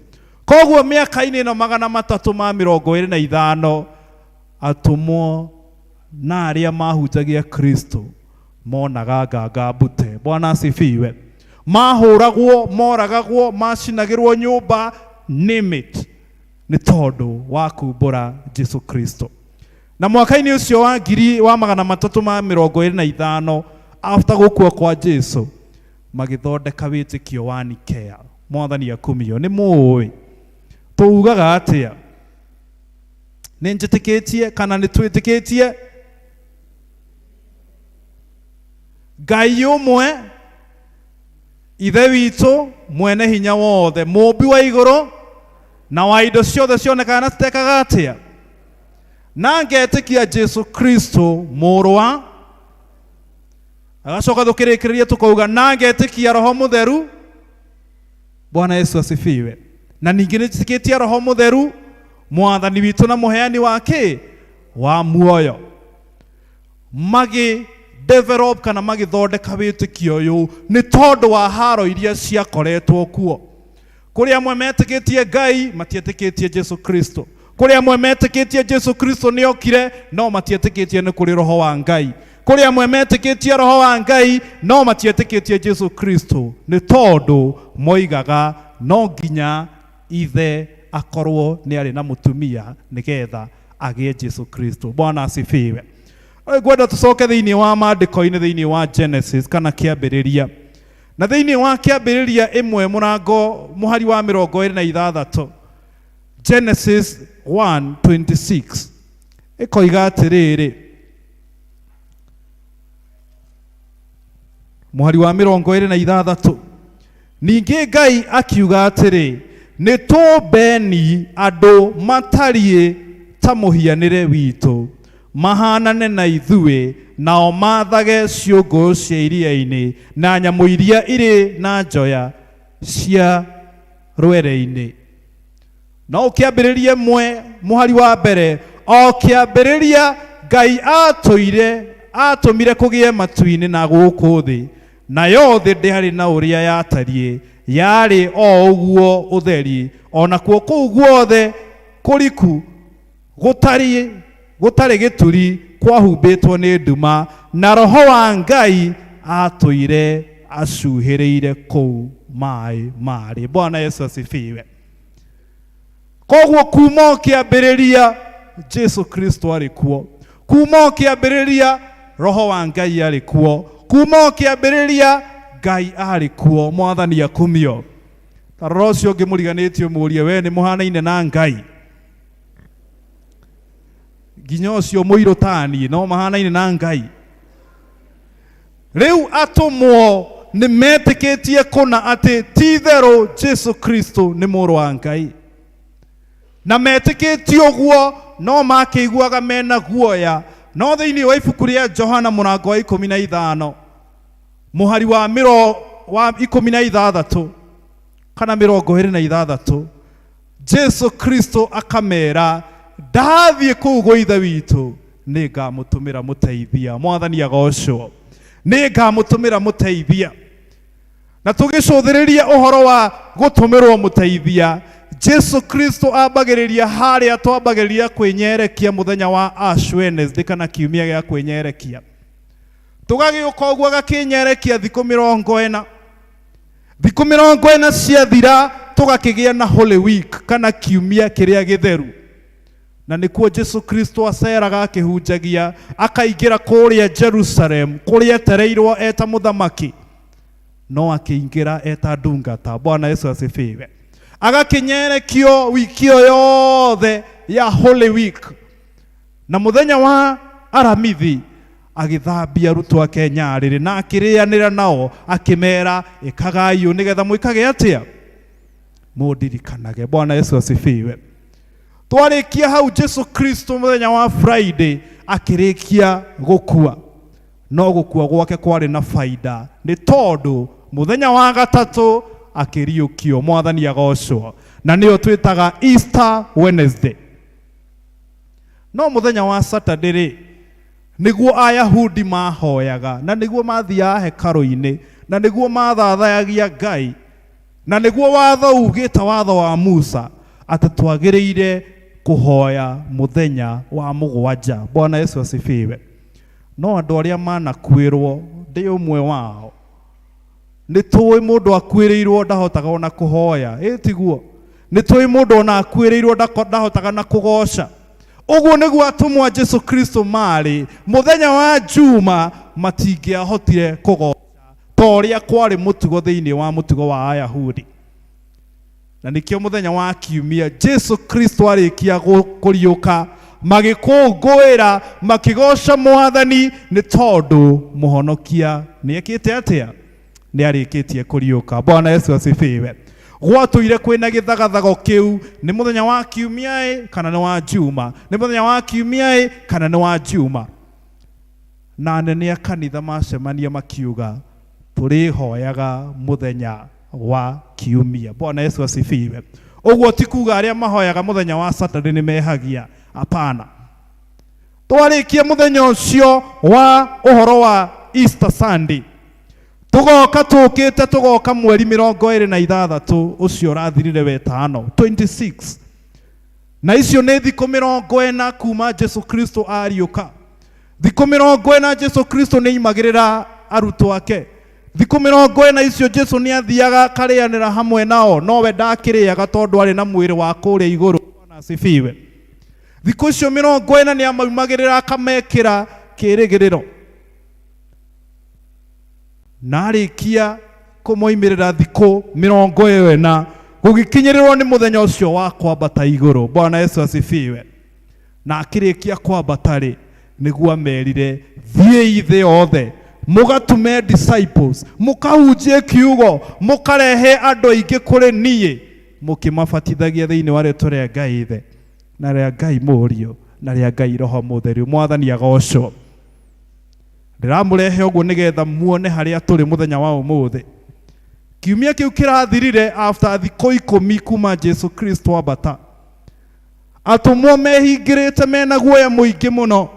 Koguo mĩaka-inĩ ĩno 325 atũmwo na arĩa mahunjagia Kristo monaga nganga mbute. Bwana asifiwe. Mahũragwo, moragagwo, macinagĩrwo nyũmba, name it, nĩ tondũ wa kumbũra Jesu Kristo. Na mwaka-inĩ ũcio wa ngiri wa 325 after gũkua kwa Jesu, magĩthondeka wĩtĩkio wa Nikea. Mwathani akumio. Nĩ mũũĩ tũugaga atĩa? Nĩ njĩtĩkĩtie kana nĩ twĩtĩkĩtie Ngai ũmwe, Ithe witũ mwene hinya wothe, mũũmbi wa igũrũ na wa indo ciothe cionekaga na citekaga atĩa, na ngetĩkia Jesu Kristo mũrũ wa, agacoka tũkĩrĩkĩrĩria tũkauga na ngetĩkia Roho Mũtheru. Bwana Yesu asifiwe. Na ningĩ nĩnjĩtĩkĩtie Roho Mũtheru, mwathani witũ na mũheani wa kĩ? Wa muoyo. Magĩ develop kana magĩthondeka wĩtĩkio ũyũ nĩ tondũ wa haro iria ciakoretwo kuo. Kũrĩ amwe metĩkĩtie Ngai, matietĩkĩtie Jesu Kristo. Kũrĩ amwe metĩkĩtie Jesu Kristo nĩ okire, no matietĩkĩtie nĩ kũrĩ Roho wa Ngai. Kũrĩ amwe metĩkĩtie Roho wa Ngai, no matietĩkĩtie Jesu Kristo, nĩ tondũ moigaga no nginya ithe akorwo nĩ arĩ na mũtumia nĩgetha agĩe Jesu Kristo. Bwana asifiwe. Ngwenda tũcoke thĩinĩ wa maandĩko-inĩ, thĩinĩ wa Genesis kana kĩambĩrĩria. Na thĩinĩ wa kĩambĩrĩria ĩmwe mũrango mũhari wa 26, Genesis 1:26 ĩkoiga atĩrĩrĩ, mũhari wa 26, ningĩ Ngai akiuga atĩrĩ, nĩ tũmbeni andũ matariĩ ta mũhianĩre witũ, mahanane na ithuĩ, nao maathage ciũngũyũ cia iria-inĩ na nyamũ iria irĩ na njoya cia rwere-inĩ. No ũkĩambĩrĩrie mwe mũhari wa mbere, o kĩambĩrĩria Ngai atũmire kũgĩe matu-inĩ na gũkũ thĩ, nayo thĩ ndĩarĩ na ũrĩa yatariĩ, yarĩ o ũguo ũtheri, o nakuo kũu guothe kũriku gũtarĩ gĩturi kwahumbĩtwo nĩ nduma, na Roho wa Ngai atũire acuhĩrĩire kũu maĩ marĩ. Bwana Yesu asifiwe. Koguo kuma o kĩambĩrĩria Jesu Kristo arĩ kuo, kuma o kĩambĩrĩria Roho wa Ngai arĩ kuo, kuma o kĩambĩrĩria Ngai arĩ kuo. Mwathani akumio. Ta rora ũcio ũngĩ mũriganĩtie ũmũrie, we nĩ mũhanaine na Ngai? Nginya ũcio mũirũ taniĩ no mahanaine na Ngai. Rĩu atũmwo nĩ metĩkĩtie kũna atĩ ti itherũ Jesu Kristo nĩ mũrũ wa Ngai, na metĩkĩtie ũguo no makĩiguaga mena guoya. No thĩinĩ wa ibuku rĩa Johana mũrango wa 15 mũhari wa mĩro wa 16 kana 26, Jesu Kristo akamera, ndathiĩ kũu gwa Ithe witũ nĩ ngamũtũmĩra mũteithia. Mwathani agocwo. Nĩ ngamũtũmĩra mũteithia. Na tũgĩcũthĩrĩria ũhoro wa gũtũmĩrwo mũteithia, Jesu Kristo ambagĩrĩria harĩa twambagĩrĩria kwĩnyerekia mũthenya wa Ash Wednesday kana kiumia gĩa kwĩnyerekia. Tũgagĩũka ũguo agakĩnyerekia thikũ 40. Thikũ 40 ciathira tũgakĩgĩa na Holy Week kana kiumia kĩrĩa gĩtheru. Na nĩkuo Jesu Kristo aceraga akĩhunjagia, akaingĩra kũrĩa Jerusalem kũrĩa etereirwo eta mũthamaki, no akĩingĩra eta ndungata. Bwana Yesu asifiwe. Agakĩnyerekio wiki ĩyo yothe ya Holy Week, na mũthenya wa Aramithi agĩthambia arutwo ake nyarĩrĩ na akĩrĩanĩra nao, akĩmera, ĩkagai ũũ nĩgetha mwĩkage atĩa? Mũndirikanage. Bwana Yesu asifiwe. Twarĩkia hau, Jesu Kristo mũthenya wa Friday akĩrĩkia gũkua, no gũkua gwake kwarĩ na baida nĩ tondũ mũthenya wa gatatũ akĩriũkio. Mwathani agocwo. Na nĩyo twĩtaga Easter Wednesday. No mũthenya wa Saturday rĩ, nĩguo Ayahudi mahoyaga, na nĩguo mathiaga hekarũ-inĩ, na nĩguo mathathayagia Ngai, na nĩguo watho ugĩte, watho wa Musa, atĩ twagĩrĩire kũhoya mũthenya wa 7. Bwana Yesu asifiwe. No andũ arĩa manakuĩrwo, ndĩ ũmwe wao, nĩ tũĩ mũndũ akuĩrĩirwo ndahotaga ona kũhoya. Ĩ tiguo? Nĩ tũĩ mũndũ ona akuĩrĩirwo ndahotaga na kũgoca. Ũguo nĩguo atũmwo a Jesu Kristo marĩ mũthenya wa Juma, matingĩahotire kũgoca ta ũrĩa kwarĩ mũtugo thĩinĩ wa mũtugo wa Ayahudi. Na nĩkĩo mũthenya wa kiumia Jesu Kristo arĩkia kũriũka, magĩkũngũĩra makĩgoca Mwathani nĩ tondũ mũhonokia nĩ ekĩte atĩa? Nĩ arĩkĩtie kũriũka. Bwana Yesu asifiwe. Gwatũire kwĩna gĩthagathago kĩu, nĩ mũthenya wa kiumia ĩ kana nĩ wa Juma, nĩ mũthenya wa kiumia ĩ kana nĩ wa Juma. Na anene a kanitha macemania makiuga tũrĩhoyaga mũthenya wa kiumia. Bwana Yesu asifiwe. Ũguo ti kuga arĩa mahoyaga mũthenya wa Saturday nĩ mehagia, hapana. Twarĩkia mũthenya ũcio wa ũhoro wa Easter Sunday, tũgoka tũkĩte, tũgoka mweri 26 ũcio ũrathirire wetano, 26, na icio nĩ thikũ 40 kuma Jesu Kristo ariũka. Thikũ 40 Jesu Kristo nĩ aimagĩrĩra arutwo ake. Thikũ 40 icio Jesu nĩ athiaga akarĩanĩra hamwe nao, nowe ndakĩrĩaga tondũ arĩ na mwĩrĩ wa kũrĩa igũrũ. Bwana asifiwe. Thikũ icio 40 nĩ amaumagĩrĩra akamekĩra kĩĩrĩgĩrĩro, na arĩkia kũmoimĩrĩra thikũ 40 gũgĩkinyĩrĩrwo nĩ mũthenya ũcio wa kwambata igũrũ. Bwana Yesu asifiwe. Na akĩrĩkia kwambata rĩ, nĩguo amerire, thiĩi thĩ yothe mũgatume disciples, mũkahunjie kiugo, mũkarehe andũ aingĩ kũrĩ niĩ, mũkĩmabatithagia thĩinĩ wa rĩĩtwa rĩa Ngai Ithe na rĩa Ngai Mũriũ na rĩa Ngai Roho Mũtheru. Mwathani agocwo. Ndĩramũrehe ũguo nĩgetha muone harĩa tũrĩ mũthenya wa ũmũthĩ. Kiumia kĩu kĩrathirire after thikũ 10 kuma Jesu Kristo ambata. Atũmwo mehingĩrĩte mena guoya mũingĩ mũno.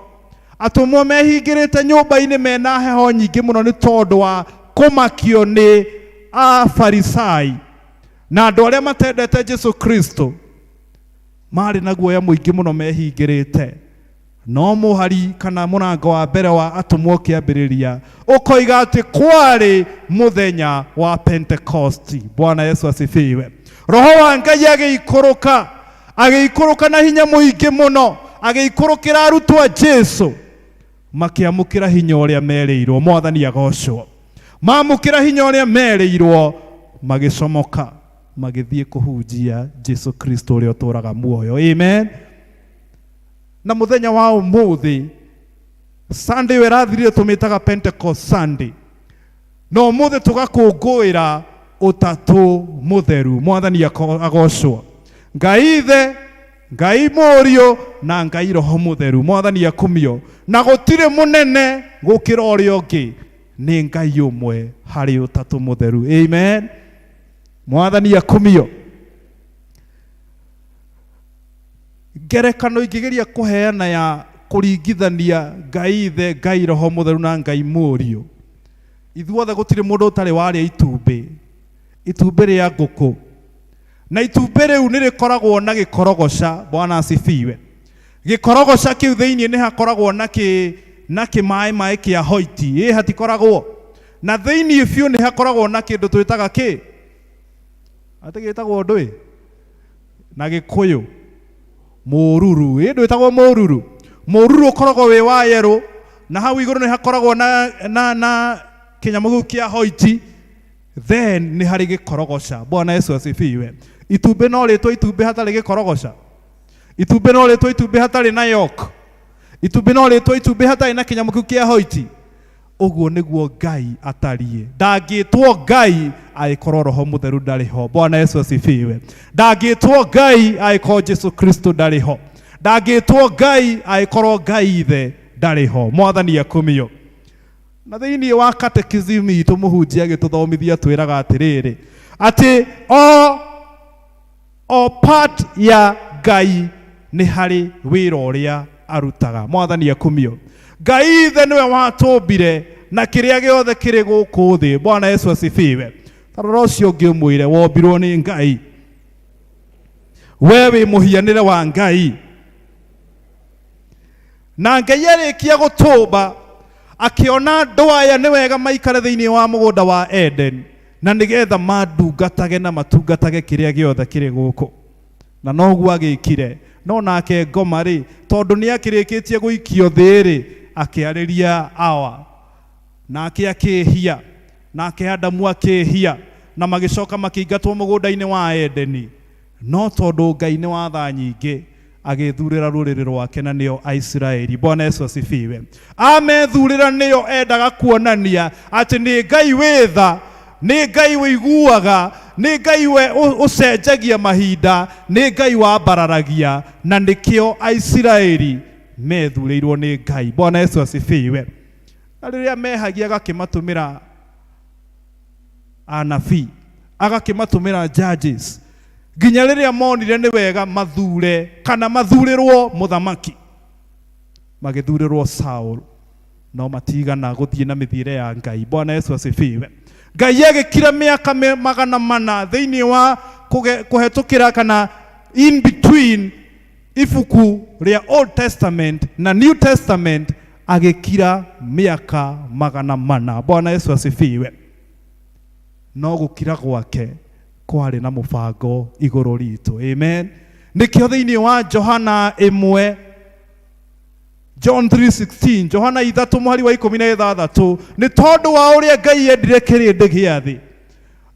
Atũmwo mehingĩrĩte nyũmba-inĩ mena heho nyingĩ mũno nĩ tondũ wa kũmakio nĩ Afarisai na andũ arĩa matendete Jesu Kristo. Marĩ na guoya mũingĩ mũno mehingĩrĩte. No mũhari kana mũrango wa mbere wa atũmwo ũkĩambĩrĩria ũkoiga atĩ kwarĩ mũthenya wa Pentekosti. Bwana Yesu asifiwe. Roho wa Ngai agĩikũrũka, agĩikũrũka na hinya mũingĩ mũno, agĩikũrũkĩra arutwo a Jesu, makĩamũkĩra hinya ũrĩa merĩirwo. Mwathani agocwo. Mamũkĩra hinya ũrĩa merĩirwo, magĩcomoka magĩthiĩ kũhunjia Jesu Kristo ũrĩa ũtũũraga muoyo. Amen. Na mũthenya wa ũmũthĩ, Sunday ĩyo ĩrathirire tũmĩtaga Pentecost Sunday, na ũmũthĩ tũgakũngũĩra ũtatũ mũtheru. Mwathani agocwo. Ngai Ithe, Ngai Mũriũ na Ngai Roho Mũtheru. Mwathani akumio. Na gũtirĩ mũnene gũkĩra ũrĩa ũngĩ, nĩ Ngai ũmwe harĩ ũtatũ mũtheru. Amen. Mwathani akumio. Ngerekano ingĩgeria kũheana ya kũringithania Ngai Ithe, Ngai Roho Mũtheru na Ngai Mũriũ, ithuothe gũtirĩ mũndũ ũtarĩ warĩa itumbĩ, itumbĩ rĩa ngũkũ, na itumbĩ rĩu nĩ rĩkoragwo na gĩkorogoca. Bwana asifiwe. Gĩkorogoca kĩu thĩinĩ nĩ hakoragwo na kĩ na kĩmaĩ maĩ kĩa hoiti, ĩ hatikoragwo na thĩinĩ biũ nĩ hakoragwo na kĩndũ twĩtaga kĩ atĩ gĩtagwo ndũĩ na Gĩkũyũ mũruru, ĩ ndwĩtagwo mũruru. Mũruru ũkoragwo wĩ wa yerũ, na hau igũrũ nĩ hakoragwo na kĩnyamũ kĩu kĩa hoiti, then nĩ harĩ gĩkorogoca. Bwana Yesu asifiwe. Itumbĩ no rĩtwo itumbĩ hatarĩ gĩkorogoca? Itumbĩ no rĩtwo itumbĩ hatarĩ na yolk? Itumbĩ no rĩtwo itumbĩ hatarĩ na kĩnyamũ kĩu kĩa hoiti? Ũguo nĩguo Ngai atariĩ. Ndangĩtwo Ngai angĩkorwo Roho Mũtheru ndarĩ ho. Bwana Yesu asifiwe. Ndangĩtwo Ngai angĩkorwo Jesu Kristo ndarĩ ho. Ndangĩtwo Ngai angĩkorwo Ngai Ithe ndarĩ ho. Mwathani akumio. Na thĩinĩ wa catechism itũ mũhunjia agĩtũthomithia twĩraga atĩrĩrĩ, atĩ o part ya Ngai nĩ harĩ wĩra ũrĩa arutaga. Mwathani akumio. Ngai Ithe nĩwe watũmbire na kĩrĩa gĩothe kĩrĩ gũkũ thĩ. Bwana Yesu asifiwe. Ta rora ũcio ũngĩ ũmwĩre wombirwo nĩ Ngai, we wĩ mũhianĩre wa Ngai. Na Ngai arĩkia gũtũmba akĩona andũ aya nĩ wega maikare thĩinĩ wa mũgũnda wa Eden, na nĩgetha mandungatage na matungatage kĩrĩa gĩothe kĩrĩ gũkũ. Na noguo agĩkire. No nake ngoma rĩ, tondũ nĩ akĩrĩkĩtie gũikio thĩ rĩ, akĩarĩria Awa, nake akĩhia, nake Adamu akĩhia, na magĩcoka makĩingatwo mũgũnda-inĩ wa Edeni. No tondũ Ngai nĩ wa tha nyingĩ, agĩthurĩra rũrĩrĩ rwake, na nĩo Aisiraeli. Bwana Yesu asifiwe. Amethurĩra nĩo endaga kuonania atĩ nĩ Ngai wĩ tha, nĩ Ngai ũiguaga, nĩ Ngai we ũcenjagia mahinda, nĩ Ngai wambararagia, na nĩkĩo Aisiraeli methurĩirwo nĩ Ngai. Bwana Yesu asifiwe. Na rĩrĩa mehagia agakĩmatũmĩra anabii, agakĩmatũmĩra judges, nginya rĩrĩa monire nĩ wega mathure kana mathurĩrwo mũthamaki, magĩthurĩrwo Saul, no matigana gũthiĩ na mĩthiĩre ya Ngai. Bwana Yesu asifiwe. Ngai agĩkira mĩaka 400 thĩinĩ wa kũhetũkĩra kana in between ibuku rĩa Old Testament na New Testament, agĩkira mĩaka 400. Bwana Yesu asifiwe. No gũkira gwake kwarĩ na mũbango igũrũ ritũ. Amen. Nĩkĩo thĩinĩ wa Johana 1, John 3:16, Johana 3 mũhari wa 16, nĩ tondũ wa ũrĩa Ngai endire kĩrĩndĩ gĩa thĩ,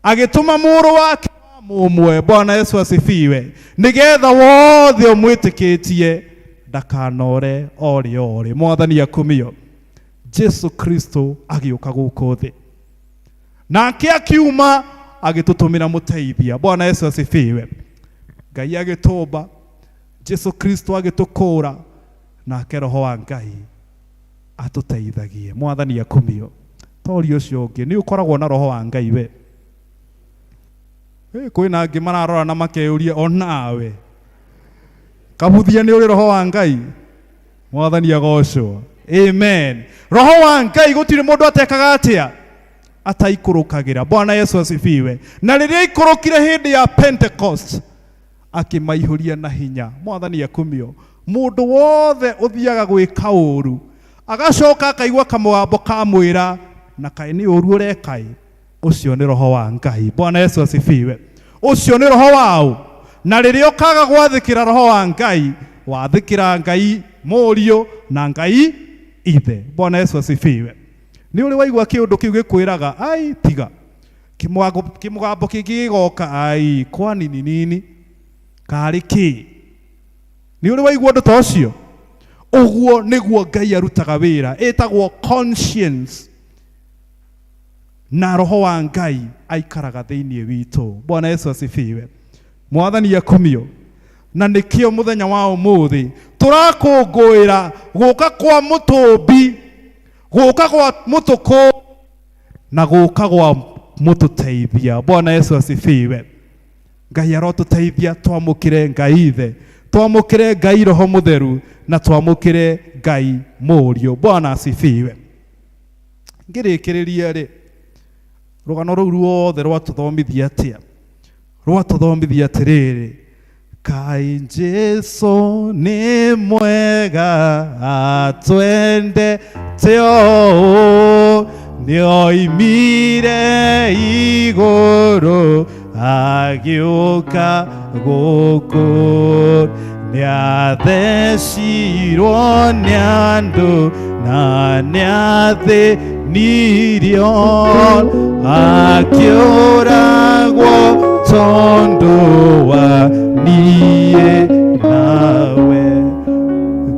agĩtũma mũrũ wake wa mũmwe. Bwana Yesu asifiwe. Nĩgetha wothe ũmwĩtĩkĩtie ndakanore o rĩ o rĩ. Mwathani akumio. Jesu Kristo agĩũka gũkũ thĩ, nake akiuma agĩtũtũmĩra mũteithia. Bwana Yesu asifiwe. Ngai agĩtũmba, Jesu Kristo agĩtũkũra, nake Roho wa Ngai atũteithagie. Mwathani akumio. Tori ũcio ũngĩ nĩ ũkoragwo na Roho wa Ngai we. Kwĩna angĩ mararora na makeyũria onawe kabuthia nĩ ũrĩ Roho wa Ngai. Mwathani agocwo. Amen. Roho wa Ngai gũtirĩ mũndũ atekaga atĩa ataikũrũkagĩra. Bwana Yesu asifiwe. Na rĩrĩa aikũrũkire hĩndĩ ya Pentecost, akĩmaihũria na hinya. Mwathani akumio. Mũndũ wothe ũthiaga gwĩka ũru agacoka akaigua kamũgambo kamwĩra na kaĩ nĩ ũru ũreka ĩ, ũcio nĩ Roho wa Ngai. Bwana Yesu asifiwe. Ũcio nĩ Roho waũ. Na rĩrĩa ũkaga gwathĩkĩra Roho wa Ngai, wathĩkĩra Ngai Mũriũ na Ngai Ithe. Bwana Yesu asifiwe. Nĩ ũrĩ waigua kĩũndũ kĩu gĩkwĩraga ai tiga, kĩmũgambo kĩngĩ gĩgoka ai kwani ni nini karĩ kĩ? Nĩ ũrĩ waigua ũndũ ta ũcio? Ũguo nĩguo Ngai arutaga wĩra, ĩtagwo conscience, na roho wa Ngai aikaraga thĩinĩ witũ. Bwana Yesu asifiwe. Mwathani akumio. Na nĩkĩo mũthenya wa ũmũthĩ tũrakũngũĩra gũka kwa mũtũmbi, gũka kwa mũtũkũ, na gũka gwa mũtũteithia. Bwana Yesu asifiwe. Ngai arotũteithia twamũkĩre Ngai Ithe, twamũkĩre Ngai Roho Mũtheru, na twamũkĩre Ngai Mũriũ. Bwana asifiwe. Ngĩrĩkĩrĩria rĩ, rũgano rũu ruothe rwatũthomithia atĩa? Rwatũthomithia atĩrĩrĩ, Kai Jesu nĩ mwega atwendete ũũ, nĩoimire igũrũ agĩũka gũkũ, nĩathecirwo nĩ andũ na nĩathĩnirio, akĩũragwo tondũ wa niĩ nawe.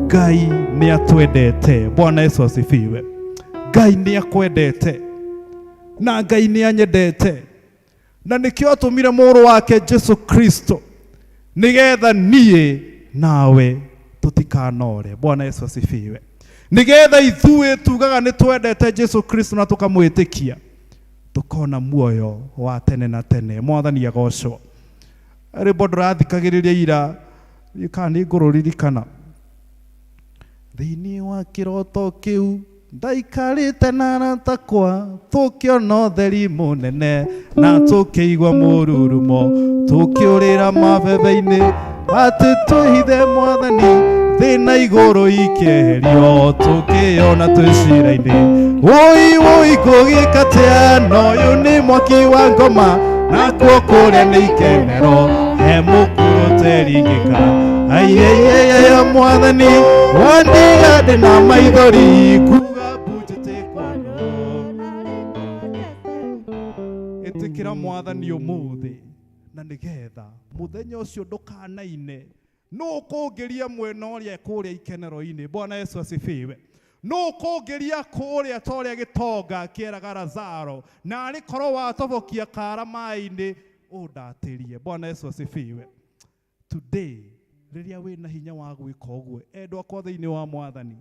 Ngai nĩatwendete. Bwana Yesu asifiwe. Ngai nĩakwendete na Ngai nĩanyendete, na nĩkĩo atũmire mũrũ wake Jesu Kristo nĩgetha niĩ nawe tũtikanore. Bwana Yesu asifiwe. Nĩgetha ithuĩ tugaga nĩ twendete Jesu Kristo na tũkamwĩtĩkia, tũkona muoyo wa tene na tene. Mwathani agocwo. Rwĩmbo ndũrathikagĩrĩria ira, kana nĩ ngũrũririkana. Thĩinĩ wa kĩroto kĩu ndaikarĩte na arata akwa, tũkĩona ũtheri mũnene na tũkĩigua mũrurumo, tũkĩũrĩra mabebe-inĩ atĩ twĩhithe Mwathani, thĩna igũrũ ikĩeherio, tũkĩona twĩ cira-inĩ. Wũi wũi ngũgĩka atĩa, na ũyũ nĩ mwaki wa ngoma, nakuo kũrĩa nĩ ikenero, he mũkuru ũteringĩka. Aiaiaiaia Mwathani, wandiga ndĩ na maithori, nguga mbunjĩte kwano. Ĩtĩkĩra Mwathani ũmũthĩ, na nĩgetha mũthenya ũcio ndũkanaine. Nũ ũkũngĩria mwena ũrĩa kũrĩa ikenero-inĩ? Bwana Yesu asifiwe. Nũ ũkũngĩria kũrĩa ta ũrĩa gĩtonga kĩeraga Lazaro, na arĩ korwo watobokia kara maĩ-inĩ ũndatĩrie. Bwana Yesu asifiwe. Today rĩrĩa wĩna hinya wa gwĩka ũguo, endwa akwa thĩinĩ wa Mwathani,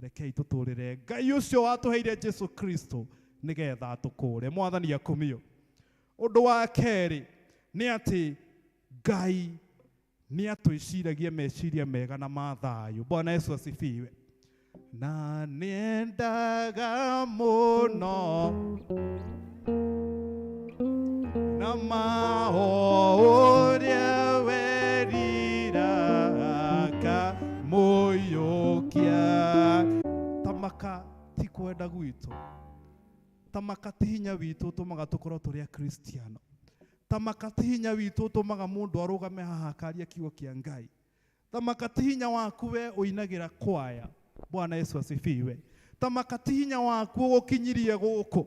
rekei tũtũrĩre Ngai ũcio watũheire Jesu Kristo nĩgetha atũkũre. Mwathani akumio. Ũndũ wa kerĩ nĩ atĩ Ngai nĩ atwĩciragia meciria mega na ma thayũ. Bwana Yesu asifiwe. Na nĩendaga mũno na maho ũrĩa werira akamũiyũkia. Tamaka ti kwenda gwitũ, tamaka ti hinya witũ ũtũmaga tũkorwo tũrĩ Akristiano, tamaka ti hinya witũ ũtũmaga mũndũ arũgame haha akaria kiugo kĩa Ngai, tamaka ti hinya waku we ũinagĩra kwaya. Bwana Yesu asifiwe. Tamaka ti hinya waku ũgũkinyirie gũkũ,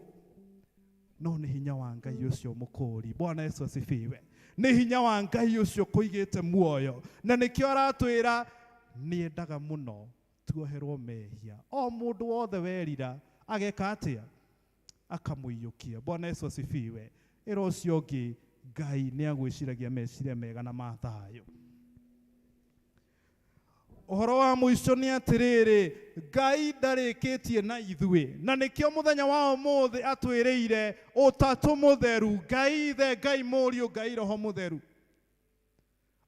no nĩ hinya wa Ngai ũcio mũkũri. Bwana Yesu asifiwe. Nĩ hinya wa Ngai ũcio kũigĩte muoyo, na nĩkĩo aratwĩra nĩendaga mũno tuoherwo mehia. O mũndũ wothe werira ageka atĩa? Akamũiyũkia. Bwana Yesu asifiwe. Ĩra ũcio ũngĩ, Ngai nĩagwĩciragia meciria mega na ma thayũ. Ũhoro wa mũico nĩ atĩrĩrĩ, Ngai ndarĩkĩtie na ithuĩ, na nĩkĩo mũthenya wa ũmũthĩ atwĩrĩire ũtatũ mũtheru, Ngai Ithe, Ngai Mũriũ, Ngai Roho Mũtheru,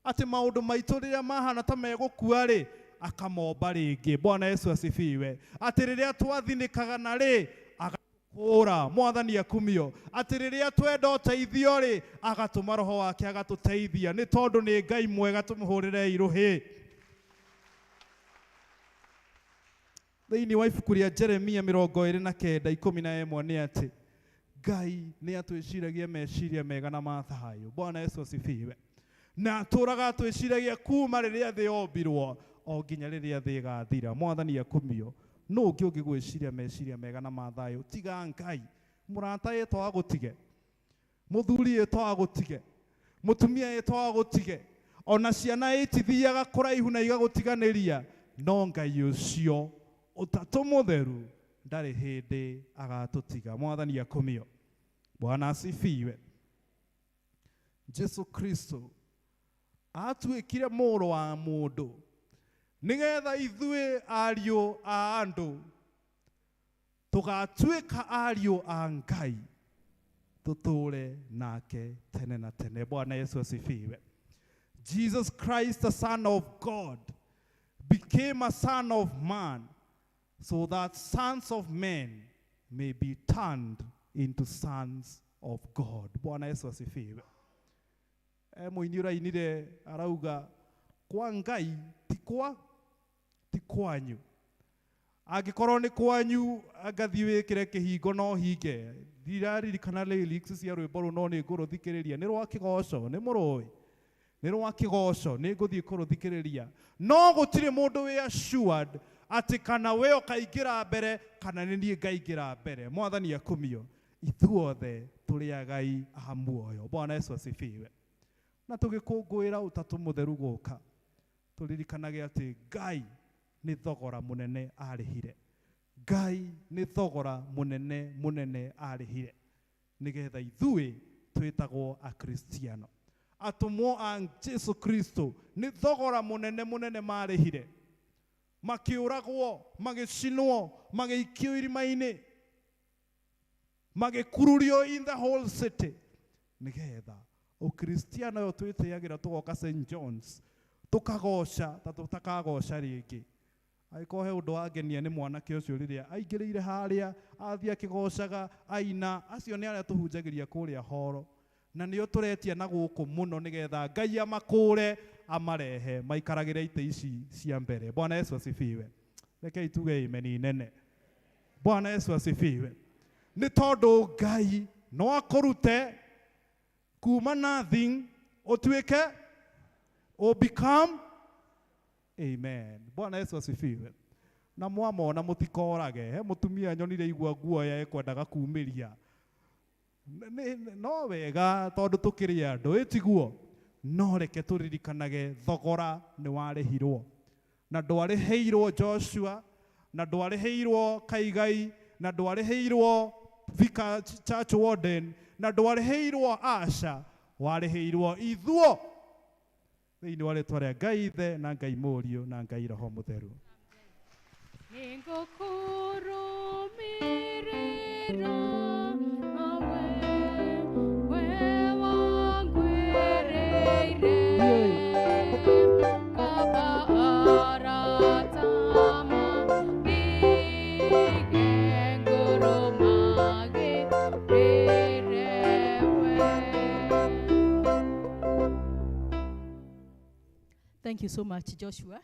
atĩ maũndũ maitũ rĩrĩa mahana ta megũkua rĩ, akamomba rĩngĩ. Bwana Yesu asifiwe. Atĩ rĩrĩa twathinĩkaga na rĩ, agatũkũra. Mwathani akumio. Atĩ rĩrĩa twenda ũteithio rĩ, agatũma roho wake agatũteithia, nĩ tondũ nĩ Ngai mwega. Tũmũhũrĩre irũhĩ. Thĩinĩ wa ibuku rĩa Jeremia 29:11 nĩ atĩ Ngai nĩ atwĩciragia meciria mega na ma thayũ. Bwana Yesu asifiwe. Na atũraga atwĩciragia kuma rĩrĩa thĩ yombirwo o nginya rĩrĩa thĩ ĩgathira. Mwathani akumio. Nũ ũngĩ ũngĩgwĩciria meciria mega na ma thayũ tiga Ngai? Mũrata ĩtwa agũtige, mũthuri ĩtwa agũtige, mũtumia ĩtwa agũtige, ona ciana itithiaga kũraihu na igagũtiganĩria, no Ngai ũcio ũtatũ mũtheru ndarĩ hĩndĩ agatũtiga. Mwathani akumio. Bwana asifiwe. Jesu Kristo atuĩkire mũrũ wa mũndũ nĩgetha ithuĩ ariũ a andũ tũgatuĩka ariũ a Ngai tũtũũre nake tene na tene. Bwana Yesu asifiwe. Jesus Christ, the Son of God, became a son of man so that sons of men may be turned into sons of God. Bwana Yesu asifiwe. E mũini ũrainire arauga kwa Ngai ti kwa ti kwanyu. Angĩkorwo nĩ kwanyu ngathiĩ wĩkĩre kĩhingo no hinge. Ndiraririkana lyrics cia rwĩmbo rũu no nĩ ngũrũthikĩrĩria. Nĩ rwa kĩgoco, nĩ mũrũĩ. Nĩ rwa kĩgoco, nĩ ngũthiĩ kũrũthikĩrĩria. No gũtirĩ mũndũ wĩ assured atĩ kana we ũkaingĩra mbere kana nĩ niĩ ngaingĩra mbere. Mwathani akumio. Ithuothe tũrĩ agai a muoyo. Bwana Yesu asifiwe. Na tũgĩkũngũĩra ũtatũ mũtheru gũka, tũririkanage atĩ Ngai nĩ thogora mũnene arĩhire. Ngai nĩ thogora mũnene mũnene arĩhire nĩgetha ithuĩ twĩtagwo akristiano. Atũmwo a Jesu Kristo nĩ thogora mũnene mũnene marĩhire, makĩũragwo, magĩcinwo, magĩikio irima-inĩ, magĩkururio in the whole city nĩgetha ũkristiano ũyũ twĩtĩagĩra tũgoka St John's tũkagoca ta tũtakagoca rĩngĩ. Angĩkorwo he ũndũ wangenia nĩ mwanake ũcio rĩrĩa aingĩrĩire harĩa athiĩ akĩgocaga aina, acio nĩ arĩa tũhunjagĩria kũrĩa horo na nĩo tũretia na gũkũ mũno nĩgetha Ngai amakũre amarehe maikaragĩre itĩ ici cia mbere. Bwana Yesu asifiwe. Rekei tuge amen nene. Bwana Yesu asifiwe. Nĩ tondũ Ngai no akũrute kuma nothing ũtuĩke o become amen. Bwana Yesu asifiwe. Na mwamona mũtikorage. He mũtumia nyonire igua guoya ekwendaga kumĩria. No wega tondũ tũkĩrĩ andũ, ĩtiguo? No reke tũririkanage thogora nĩ warĩhirwo. Na ndwarĩhĩirwo Joshua, na ndwarĩhĩirwo Kaigai, na ndwarĩhĩirwo Vicar Church Warden, na ndwarĩhĩirwo Asha, warĩhĩirwo ithuo. Thĩinĩ wa rĩtwa rĩa Ngai Ithe na Ngai Mũriũ na Ngai Roho Mũtheru. Nĩngũkũrũmĩrĩra we, we wangwĩrĩire. Baba arata mandige ngoro magĩrĩre we. Thank you so much Joshua.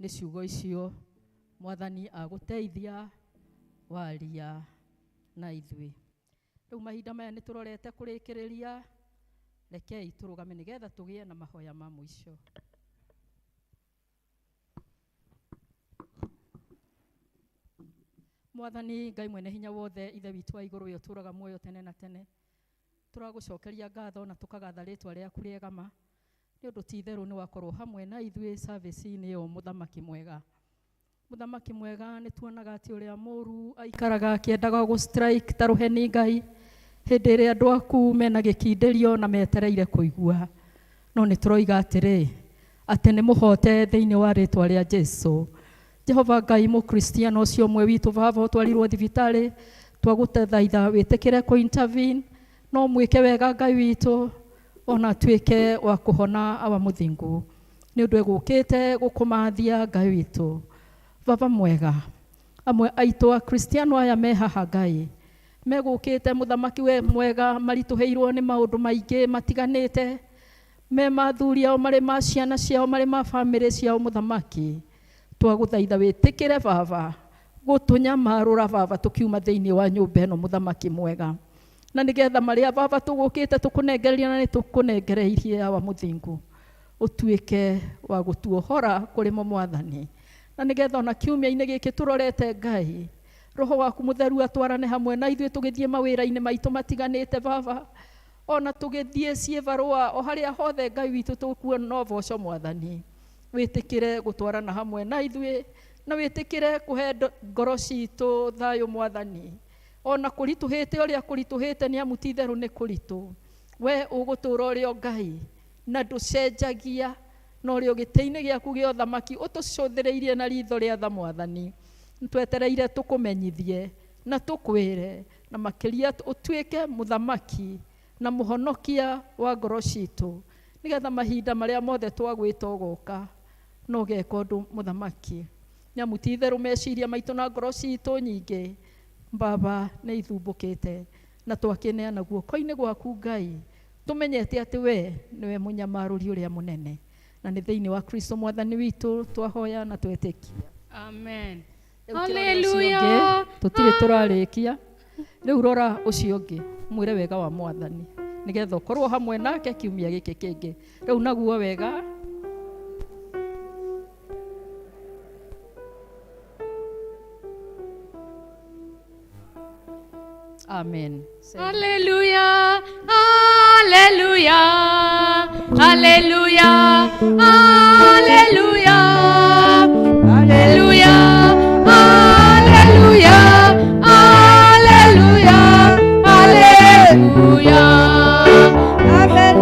Nĩ ciugo icio Mwathani agũteithia waria na ithuĩ. Rĩu mahinda maya nĩ tũrorete kũrĩkĩrĩria, rekei tũrũgame nĩgetha tũgĩe na mahoya ma mũico. Mwathani Ngai mwene hinya wothe, Ithe witũ wa igũrũ, we ũtũũraga muoyo tene na tene, tũragũcokeria ngatho na tũkagatha rĩtwa rĩaku rĩega ma, nĩ ũndũ ti itherũ nĩ wakorwo hamwe na ithuĩ service-inĩ ĩyo. Mũthamaki mwega, Mũthamaki mwega, nĩ tuonaga atĩ ũrĩa mũũru aikaraga akĩendaga gũ strike ta rũheni Ngai, hĩndĩ ĩrĩa andũ aku mena gĩkindĩrio na metereire kũigua. No nĩ tũroiga atĩrĩ, atĩ nĩ mũhote thĩinĩ wa rĩtwa rĩa Jesu. Jehova Ngai, mũkristiano ũcio ũmwe witũ baba ũtwarirwo thibitarĩ, twagũthaitha wĩtĩkĩre kũ intervene, no mwĩke wega Ngai witũ, ona atuĩke wa kũhona awa mũthingu, nĩ ũndũ egũkĩte gũkũmathia Ngai witũ. Baba mwega, amwe aitũ akristiano aya me haha Ngai, megũkĩte mũthamaki we mwega, maritũhĩirwo nĩ maũndũ maingĩ matiganĩte, me mathuri ao, marĩ ma ciana ciao, marĩ ma bamĩrĩ ciao. Mũthamaki, twagũthaitha wĩtĩkĩre baba gũtũnyamarũra baba tũkiuma thĩinĩ wa nyũmba ĩno mũthamaki mwega, na nĩgetha marĩa baba tũgũkĩte tũkũnengereria na nĩ tũkũnengereirie awa mũthingu, ũtuĩke wa gũtuohora kũrĩ mo Mwathani, Na nĩgetha ona kiumia-inĩ gĩkĩ tũrorete Ngai, roho waku mũtheru atwarane hamwe na ithuĩ tũgĩthiĩ mawĩra-inĩ maitũ matiganĩte baba, ona tũgĩthiĩ ciĩbarũa o harĩa hothe Ngai witũ tũkuona ũboco mwathani, wĩtĩkĩre gũtwarana hamwe na ithuĩ na wĩtĩkĩre kũhe ngoro citũ thayũ mwathani, ona kũritũhĩte ũrĩa kũritũhĩte nĩ amu ti itherũ nĩ kũritũ, we ũgũtũra ũrĩ o Ngai na ndũcenjagia, na ũrĩ o gĩtĩ-inĩ gĩaku gĩa ũthamaki ũtũcũthĩrĩirie na ritho rĩa tha mwathani. Nĩtwetereire tũkũmenyithie na tũkwĩre, na makĩria ũtuĩke mũthamaki na mũhonokia wa ngoro citũ, nĩgetha mahinda marĩa mothe twagwĩta ũgoka na ũgeka ũndũ mũthamaki, nĩ amu ti itherũ meciria maitũ na ngoro citũ nyingĩ baba nĩ ithumbũkĩte, na twakĩneana guoko-inĩ gwaku Ngai, tũmenyete atĩ we nĩwe mũnyamarũri ũrĩa mũnene, na nĩ thĩinĩ wa Kristo mwathani witũ twahoya na twetĩkia. Amen. Rĩu kĩrore ũcio ũngĩ, Hallelujah. tũtirĩ tũrarĩkia. Rĩu rora ũcio ũngĩ, mwĩre wega wa mwathani nĩgetha ũkorwo hamwe nake kiumia gĩkĩ kĩngĩ. Rĩu naguo wega. Amen. Hallelujah, hallelujah, hallelujah, hallelujah, hallelujah, hallelujah, hallelujah, hallelujah. Amen,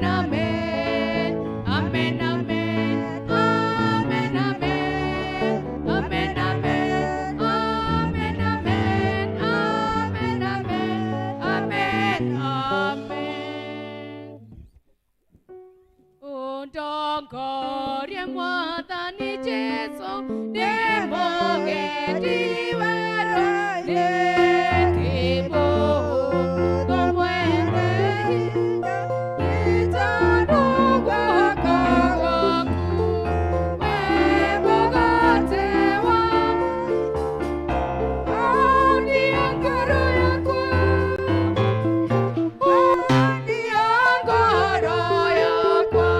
amen. Amen, amen. Amen, amen. Amen, amen. Amen, amen. Amen, amen. Amen, amen. Amen, amen. Undongorie mwathani Jesu, ndĩ mũgendi werũ-inĩ, ndĩ mwene hinya, nĩ guoko gwaku, we mũgate wa Ũnia ngoro yakwa, ũnia ngoro yakwa,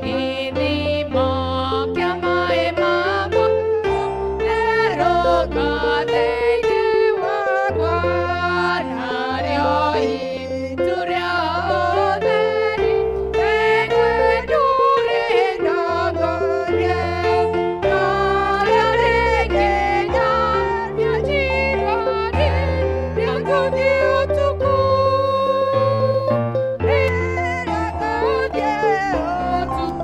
gĩthimo kĩa maĩ ma muoyo, therũka thĩinĩ wakwa, narĩo itu rĩa ũtheri rĩngwe ndũrĩndongorie, narĩo rĩngĩnya njĩra-inĩ rĩa gũthiĩ ũtukũ, rĩrĩa gũthiĩ ũtukũ.